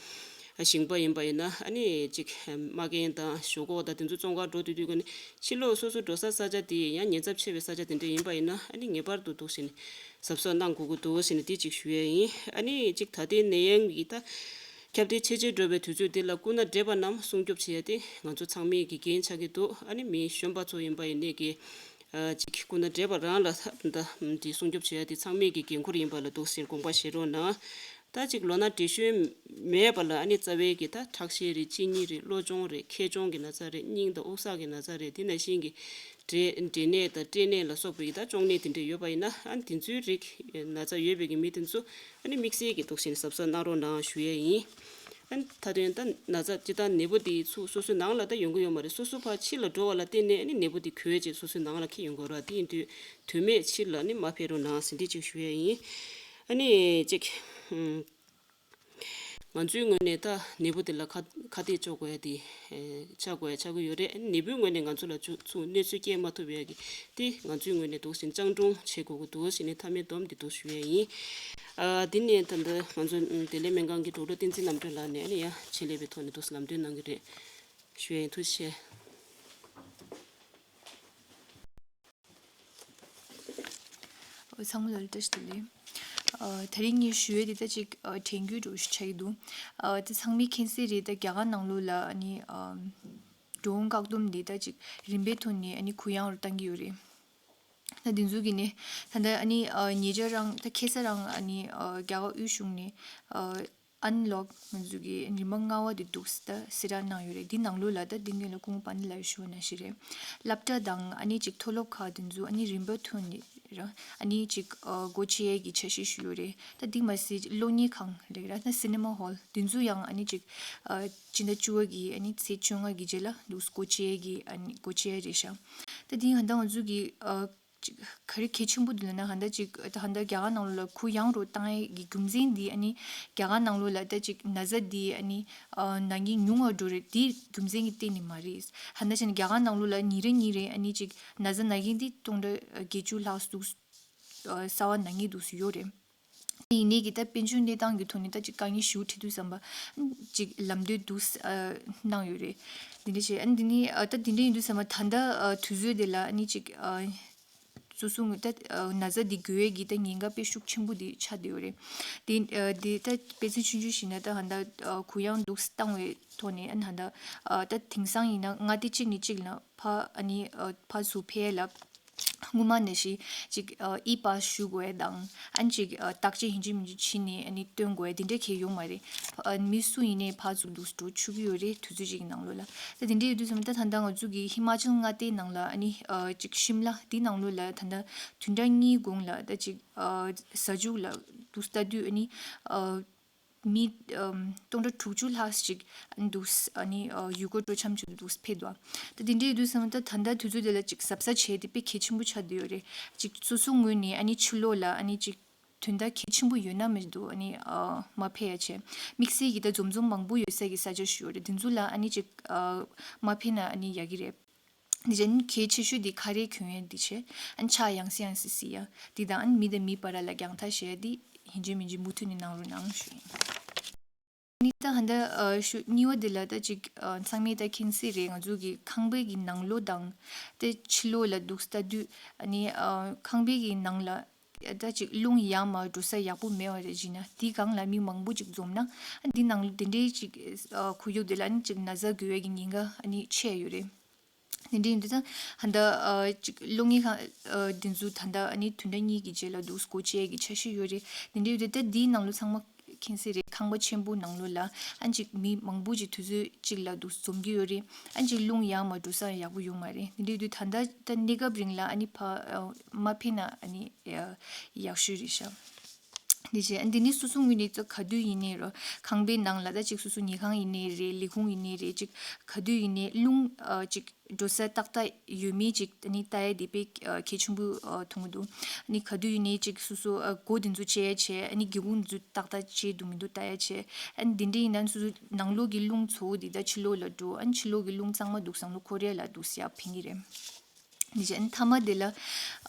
ཞིང་པ་ཡིན་པ་ཡིན་ན་ཨ་ནི་ཅིག་མ་རྒན་དང་ཞོག་ཁོག་དང་དེ་ཚོ་བཙོང་ག་འགྲོ་དུས་དུས་ཀ་ནས་ཕྱི་ལོགས་སོ་སོ་འགྲོ་ས་ས་ཆ་དེ་ཡང་ཉེན་ཚབས་ཆེ་བའི་ས་ཆ་དེ་འདྲ་ཡིན་པ་ཡིན་ན་ཨ་ནི་ངེས་པར་དུ་འདུག་ཟེར་ནས་གཟབ་གཟབ་གནང་དགོས་ཀྱི་འདུག་ཟེར་ནས་དེ་ཅིག་ཞུ་ཡས་ཡིན། ཨ་ནི་ཅིག་ད་ལྟའི་ནད་ཡམས་ཀྱི་ད་ཁྱབ་གདལ་ཆེ་ཆེར་འགྲོ་བའི་དུས་ཚོད་འདི་ལ་སྐུ་ན་བགྲེས་པ་རྣམས་སྲུང་སྐྱོབ་བྱེད་ཡ་དེ་ང་ཚོ་ཚང་མའི་གི་འགན་ཆགས་ཀྱི་འདུག་ཨ་ནི་མི་གཞོན་པ་ཚོ་ཡིན་པ་ཡིན་ནའི་གི་ཨ་ཅིག་སྐུ་ན་བགྲེས་པ་རང་ལ་ད་འདི་སྲུང་སྐྱོབ་བྱེད་ཡ་དེ་ཚང་མའི་གི་འགན་ཁུར་ཡིན་པ་ལ་འདུག་ཟེར་དགོངས་པ་བཞེས་རོགས་གནང་། ད་ཅིག་ལོ་ན་བགྲེས་གཞོན་མེད་པ་ལ་ཨ་ནི་རྩ་བའི་གི་ད་ཁྲག་ཤེད་རེད། གཅིན་སྙི་རེད། གློ་གཅོང་རེད། མཁལ་གཅོང་གི་ན་ཚ་རེད། སྙིང་དང་དབུགས་བསགས་ཀྱི་ན་ཚ་རེད། དེ་ནང་བཞིན་གི་འབྲས་འབྲས་ནད་དང་སྐྲན་ནད་ལ་སོགས་པའི་གི་ད་གཅོང་ནད་དེ་འདྲ་ཡོད་པ་ཡིན་ན་ཨ་ནི་དེ་ཚོའི་རིགས་ན་ཚ་ཡོད་པའི་གི་མི་དེ་ཚོ་ཨ་ནི་དམིགས་བསལ་གྱི་འདུག་ཟེར་ནས་གཟབ་གཟབ་གནང་རོགས་གནང་ཞུ་ཡས་ཡིན། ཨ་ནི་མཐའ་དོན་ད་ན་ཚ་སྤྱིར་བཏང་ནད་པོ་དེ་ཚུར་སོ་སོའི་ནང་ལ་ད་ཡོང་གི་ཡོད་མ་རེད། སོ་སོ་ཕར་ཕྱི་ལ་འགྲོ་བ་ལ་བརྟེན་ནས་ཨ་ནི་ནད་པོ་དེ་འགོས་བྱས་སོ་སོའི་ནང་ལ་འཁྱེར་ཡོང་གི་ཡོད་རེད། དེ་ཡིན་དུས་དོན་མེད་ཕྱིར་ལ་ཨ་ནི་མ་ཕེབས་རོགས་གནང་ཟེར་འདི་གཅིག་ཞུ་ཡས་ཡིན། ཨ་ནི་ཅིག་ང་ཚོའི་ངོས་ནས་ད་ནད་འབུ་དེ་ལ་ཁ་ཁ་གཏད་གཅོག་དགོས་ཡ་དེ་ཆགས་དགོས་ཡ་ཆགས་ཀྱི་ཡོད་རེད། ཨ་ནི་ནད་འབུའི་ངོས་ནས་ང་ཚོ་ལ་ཚུ་ཚུར་གནོད་འཚེ་སྐྱེལ་མ་ཐུབ་ཡ་གི་དེ་ང་ཚོའི་ངོས་ནས་འདུག་སེ་སྤྱང་གྲུང་བྱེད་དགོས་ཀྱི་འདུག་ཟེར་ནས་མཐའ་མའི་སྡོམ་དེ་འདུག་ཞུ་ཡ་ཡིན། ཨ་དེ་ནས་ད་ལྟ་ང་ཚོ་བདེ་ལེགས་སྨན་ཁང་གི་དྲུང་འཕྲུལ་བསྟན་འཛིན་ལམ་གྲོན་ལགས་ནས་ཨ་ནི་ཡ་ཆེད་ལས་པའི་ཐོག་ནས་འདུག་སེ་ལམ་སྟོན་གནང་གི་རེད། ཞུ་ཡ་ཡིན། ཐུགས་རྗེ་ཆེ། ཨོ། ཚང་མ་ལ་བཀྲ་ཤིས་བདེ་ལེགས། ཨ་དེ་རིང་ངས་ཞུ་ཡས་དེ་ད་ཅིག་ཨ་དྲན་སྐུལ་འདྲ་བོ་ཞིག་ཆགས་ཀྱི་འདུག་ཨ་དེ་ཚང་མས་མཁྱེན་གསལ་རེད། ད་རྒྱ་གར་ནང་ལོགས་ལ་ཨ་ནི་ཨ་འགྲོ་འོང་བཀག་སྡོམ་དེ་ད་ཅིག་རིམ་པས་ཐོག་ནས་ཨ་ནི་གུ་ཡངས་རུ་བཏང་གི་ཡོད་རེད། ད་དེ་ཚོ་གི་ནས་ད་ལྟ་ཨ་ནི་ཨ་ཉེ་ཆར་རང་ད་ཁ་སང་རང་ཨ་ནི་ཨ་རྒྱ་གར་དབུས་གཞུང་ནས་ཨ་ཨན་ལོག་ང་ཚོ་གི་རིམ་པ་ལྔ་པ་དེ་འདུག་སེ་ད་གསལ་བསྒྲགས་གནང་ཡོད་རེད། འདི་ནང་ལོགས་ལ་ད་འདི་སྔོན་ལ་སྐུ་ངོ་པ་ཎི་ལགས་ཞུ་བ་ནང་བཞིན་རེད། སློབ་གྲྭ་དང་ཨ་ནི་ཅིག་མཐོ་སློབ་ཁག་དེ་ཚོ་ཨ་ནི་རིམ་པ་ཐོག་ནས་རང་ཨ་ནི་ཅིག་ཨ་སྒོ་ཕྱེ་ཡས་ཀྱི་འཆར་གཞི་ཞུ་ཡོད་རེད། ད་འདི་མ་ཟད་གློག་བརྙན་ཁང་རེད་ར། ད་སི་ནི་མ་ཧོལ་དེ་ཚོ་ཡང་ཨ་ནི་ཅིག་ཨ་སྤྱི་ཟླ་བཅུ་པ་གི་ཨ་ནི་ཚེས་བཅོ་ལྔ་གི་རྗེས་ལ་འདུག་སེ་སྒོ་ཕྱེ་ཡས་ཀྱི་ཨ་ནི་སྒོ་ཕྱེ་ཡས་རེད་ཤག་ད་འདི་ཧན་ད་ང་ཚོ་གི་ཨ་ཅིག་ག་རེ་གལ་ཆེན་པོ་འདུག་ལབ་ན། ཧན་ད་ཅིག་ད་ཧན་ད་རྒྱ་གར་ནང་ལོགས་ལ་གུ་ཡངས་རུ་བཏང་ཡས་ཀྱི་རྒྱུ་མཚན་འདི་ཨ་ནི་རྒྱ་གར་ནང་ལོགས་ལ་ད་ཅིག་ན་ཚ་འདི་ཨ་ནི་ཨ་ན་མཁན་ཉུང་བ་འགྲོ་རེད། དེའི་རྒྱུ་མཚན་གྱི་སྟེང་ནས་མ་རེད། ཧན་ད་བྱས་ན་རྒྱ་གར་ནང་ལོགས་ལ་ཉིན་རེ་ཉིན་རེ་ཨ་ནི་ཅིག་ན་ཚ་ན་མཁན་འདི་སྟོང་ཕྲག་བརྒྱད་ཅུ་ལྷག་འདུག་ཨ་གསར་པ་ན་མཁན་འདུག་སེ་ཡོད་རེད། དེ་ཡིན་ནའི་གི་ད་དཔལ་འབྱོར་གནས་སྟངས་ཀྱི་ཐོག་ནས་ད་ཅིག་དཀའ་ངལ་ཞེ་པོ་འཕྲད་དུས་ཙམ་པ་ཅིག་ལམ་སྟོན་འདུག་སེ་ཨ་གནང་ཡོད་རེད། འདི་འདྲ་བྱས་ཨ་ནི་འདི་ནི་ཨ་ད་འདི་འདྲ་ཡིན་དུས་ཙམ་པ་ད་ལྟ་ཨ་དུས་ཚོད་དེ་ལ་ཨ་ནི་ཅིག་ཨ་སོ་སོ་ངོས་ད་ཨ་ན་ཚ་འདི་འགོས་ཡས་ཀྱི་ད་ཉེན་ཁ་དཔེ་ཤུགས་ཆེན་པོ་འདི་ཆགས་བསྡད་ཡོད་རེད། དེ་ཨ་དེ་ད་དཔེ་མཚོན་ཆུང་ཆུང་ཞིག་ན་ད་ཧན་ད་ཨ་གུ་ཡངས་འདུག་སེ་བཏང་བའི་ཐོག་ནས་ཨ་ནི་ད་ལྟ་ཨ་ད་དེང་སང་ཡིན་ན་མངའ་སྡེ་གཅིག་ནས་གཅིག་ལ་ཕར་ཨ་ནི་ཨ་ཕར་ཚུར་ཕེབས་ལ་སྔོན་མ་ནང་བཞིན་ཅིག་ཨ་ཨི་པཱས་ཞུ་དགོས་དང་ཨ་ནི་ཅིག་ཨ་བརྟག་དཔྱད་ཡིན་གཅིག་མིན་གཅིག་བྱས་ནས་ཨ་ནི་སྟོན་དགོས་དེ་འདྲ་གང་ཡང་ཡོད་མ་རེད། ཨ་མི་སུ་ཡིན་ནའི་ཕར་ཚུར་འདུག་སེ་འགྲོ་ཆོག་གི་ཡོད་རེད། དུས་ཚོད་ཅིག་གི་ནང་ལོགས་ལ། ད་དེ་འདྲ་ཡོད་དུས་ཙམ་ད་ད་ལྟ་ང་ཚོ་གི་ཧི་མ་ཅལ་མངའ་སྡེའི་ནང་ལ་ཨ་ནི་ཨ་ཅིག་ཤིམ་ལ་དེའི་ནང་ལོགས་ལ་ད་ལྟ་བདུན་ཕྲག་གཉིས་གོང་ལ་ད་ཅིག་ཨ་གཟའ་མཇུག་ལ་འདུག་སེ་ལྟ་དུས་ཨ་ནི་ཨ་མི་ཨམ་སྟོང་ཕྲག་དྲུག་ཅུ་ལྷག་ཅིག་འདུག་སེ་ཨ་ནི་ཨ་ཡུལ་སྐོར་སྤྲོ་འཆམ་ཅིག་འདུག་སེ་ཕེབས་འདུག་ད་དེ་འདྲ་ཡོད་དུས་ཙམ་ད་ད་ལྟ་དུས་ཚོད་དེ་ལ་ཅིག་གཟབ་གཟབ་བྱས་ཏེ་དཔེ་གལ་ཆེན་པོ་ཆགས་བསྡད་ཡོད་རེད། ཅིག་སོ་སོ་ངོས་ནས་ཨ་ནི་ཕྱི་ལོགས་ལ་ཨ་ནི་ཅིག་དོན་དག་གལ་ཆེན་པོ་ཡོད་ན་མི་འདུག་ཨ་ནི་ཨ་མ་ཕེབས་ཡ་བྱས། དམིགས་བསལ་གྱི་ད་འཛོམས་འཛོམས་མང་པོ་ཡོད་ས་གི་ས་ཆ་ཞིག་ཡོད་རེད། དེ་ཚོ་ལ་ཨ་ནི་ཅིག་ཨ་མ་ཕེབས་ན་ཨ་ནི་ཡག་གི་རེད། དེ་བཞིན་གལ་ཆེ་ཤོས་དེ་ཁ་རས་གྱོན་ཡ་འདི་བྱས། ཨ་ནི་ཕྱག་ཡང་སེ་ཡང་སེ་བསིལ་ཡ་འདི་དང་ཨ་ནི་མི་དང་མི་བར་ལ་རྒྱང་ཐག་བཞག་ཡ་འདི་ཡིན་གཅིག་མིན་གཅིག་མུ་མཐུད་ནས་གནང་རོགས་གནང་ཞུ་ཡིན། ཨ་ནི་ད་ཧན་ད་ཨ་ཞུ་གཉིས་པ་འདི་ལ་ད་ཅིག་ཨ་ཚང་མས་ད་མཁྱེན་གསལ་རེད། ང་ཚོ་གི་ཁང་པའི་གི་ནང་ལོགས་དང་དེ་ཕྱི་ལོགས་ལ་འདུག་སེ་ལྟ་དུས་ཨ་ནི་ཨ་ཁང་པའི་གི་ནང་ལ་ད་ཅིག་རླུང་ཡར་མར་འགྲོ་ས་ཡག་པོ་མེད་པ་རེད། བྱས་ན་དེའི་སྒང་ལ་མི་མང་པོ་ཅིག་འཛོམས་ན་ཨ་འདི་ནང་དེ་འདྲའི་ཅིག་ཨ་ཁོར་ཡུག་དེ་ལ་ཨ་ནི་ཅིག་ན་ཚ་འགོས་ཡས་ཀྱི་ཉེན་ཁ་ཨ་ནི་ཆེ་ཡོད་རེད། དེ་འདྲ་ཡིན་དུས་ད་ཧན་ད་ཨ་ཅིག་གློག་བརྙན་ཁང་ཨ་དེ་ཚོ་ད་ལྟ་ཨ་ནི་བདུན་ཕྲག་གཉིས་ཀྱི་རྗེས་ལ་འདུག་སེ་སྒོ་ཕྱེ་ཡས་ཀྱི་འཆར་གཞི་ཡོད་རེད། དེ་འདྲ་ཡོད་དུས་ད་འདིའི་ནང་ལོགས་ཚང་མ་མཁྱེན་གསལ་རེད། ཁང་པ་ཆེན་པོ་ནང་ལོགས་ལ་ཨ་ཅིག་མི་མང་པོ་ཅིག་དུས་ཚོད་གཅིག་ལ་འདུག་སེ་འཛོམས་ཀྱི་ཡོད་རེད། ཨ་ཅིག་རླུང་ཡར་མར་འགྲོ་ས་ཡག་པོ་ཡོད་མ་རེད། དེ་འདྲ་ཡོད་དུས་ད་ལྟ་ད་གནས་སྐབས་རིང་ལ་ཨ་ནི་ཕ་ཨ་མ་ཕེབས་ན་ཨ་ནི་ཡག་ཤོས་རེད་ཤག་འདི་བྱས་ཨ་འདི་ནི་སོ་སོ་ངོས་ནས་ཙོ་ག་དུས་ཡིན་ནའི་རོ་ཁང་པའི་ནང་ལ་ད་ཅིག་སོ་སོ་ཉལ་ཁང་ཡིན་ནའི་རེད། ལས་ཁུངས་ཡིན་ནའི་རེད། ཅིག་ག་དུས་ཡིན་ནའི་རླུང་ཨ་ཅིག་འགྲོ་ས་ཏག་ཏག་ཡོད་མེད་ཅིག་ཨ་ནི་ལྟ་ཡ་དེ་དཔེ་ཨ་གལ་ཆེན་པོ་ཨ་མཐོང་གི་འདུག་ཨ་ནི་ག་དུས་ཡིན་ནའི་ཅིག་སོ་སོ་ཨ་སྒོ་དེ་ཚོ་ཕྱེ་ཡ་བྱས། ཨ་ནི་སྒེའུ་ཁུང་དེ་ཚོ་ཏག་ཏག་ཕྱེ་འདུག་མི་འདུག་ལྟ་ཡ་བྱས། ཨ་ནི་འདི་འདྲ་ཡིན་ན་སོ་སོ་ནང་ལོགས་ཀྱི་རླུང་ཚ་པོ་འདི་ད་ཕྱི་ལོགས་ལ་འགྲོ། ཨ་ནི་ཕྱི་ལོགས་ཀྱི་རླུང་གཙང་མ་འདུག་སེ་ནང་ལོགས་འཁོར་ཡ་ལ་འདུག་སེ་ཡར་ཕན་གྱི་རེད། ནི་ཅན་མཐའ་མ་དེ་ལ་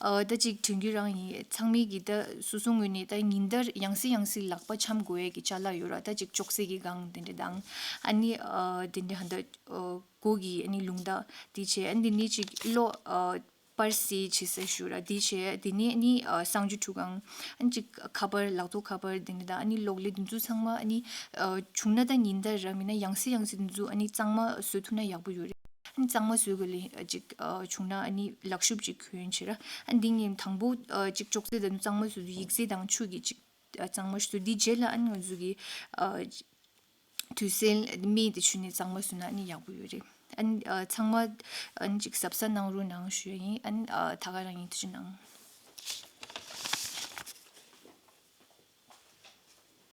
ཨ་ད་ཅིག་དྲན་རྒྱུ་རང་ཡིན། ཚང་མས་ཀྱི་ད་སོ་སོ་ངོས་ནས་ད་ཉིན་ལྟར་ཡང་སེ་ཡང་སེ་ལག་པ་འཆང་དགོས་ཡས་ཀྱི་ཅ་ལག་ཡོད་ར། ད་ཅིག་ཅོག་ཙེ་གི་སྒང་དེ་འདྲ་དང་། ཨ་ནི་ཨ་དེ་འདྲ་ཧན་ད་ཨ་མགོ་གི་ཨ་ནི་རླུང་རྟ་དེ་བྱས། ཨ་ནི་དེ་ནས་ཅིག་གློ་ཨ་པར་སི་བྱེད་ས་ཞུ་ར་དེ་བྱས། དེ་ནས་ཨ་ནི་ཨ་གསང་སྤྱོད་ཁྲུས་ཁང་། ཨ་ནི་ཅིག་ཁ་པར་ལག་ཐོགས་ཁ་པར་དེ་འདྲ་དང་། ཨ་ནི་གློག་ཀླད་དེ་ཚོ་ཚང་མ་ཨ་ནི་ཨ་བྱུང་ན་ད་ཉིན་ལྟར་ར་མིན་ན་ཡང་སེ་ཡང་སེ་དེ་ཚོ་ཨ་ནི་གཙང་མ་བཟོ་ཐུབ་ན་ཡག་པོ་ཡོད་རེད། ཨ་ནི་གཙང་མ་བཟོས་དགོས་ལེ་ཅིག་ཨ་བྱུང་ན་ཨ་ནི་ལག་ཤུབས་ཅིག་གྱོན་བྱེད་ར། ཨ་ནི་འདི་ངས་དང་པོ་ཨ་ཅིག་ཅོག་ཙེ་དང་གཙང་མ་བཟོས་དུས་ཡིག་ཚད་དང་ཆུ་གི་ཅིག་ཨ་གཙང་མ་བཟོས། འདི་རྗེས་ལ་ཨ་ནི་ང་ཚོ་གི་ཨ་དུས་སེལ་མེ་དེ་ཆུ་ནས་གཙང་མ་བཟོས་ན་ཨ་ནི་ཡག་པོ་ཡོད་རེད། ཨ་ནི་ཨ་ཚང་མ་ཨ་ནི་ཅིག་གཟབ་གཟབ་གནང་རོགས་གནང་ཞུ་ཡ་ཡིན། ཨ་ནི་ཨ་ད་ག་རང་ཡིན། ཐུགས་རྗེ་གནང་།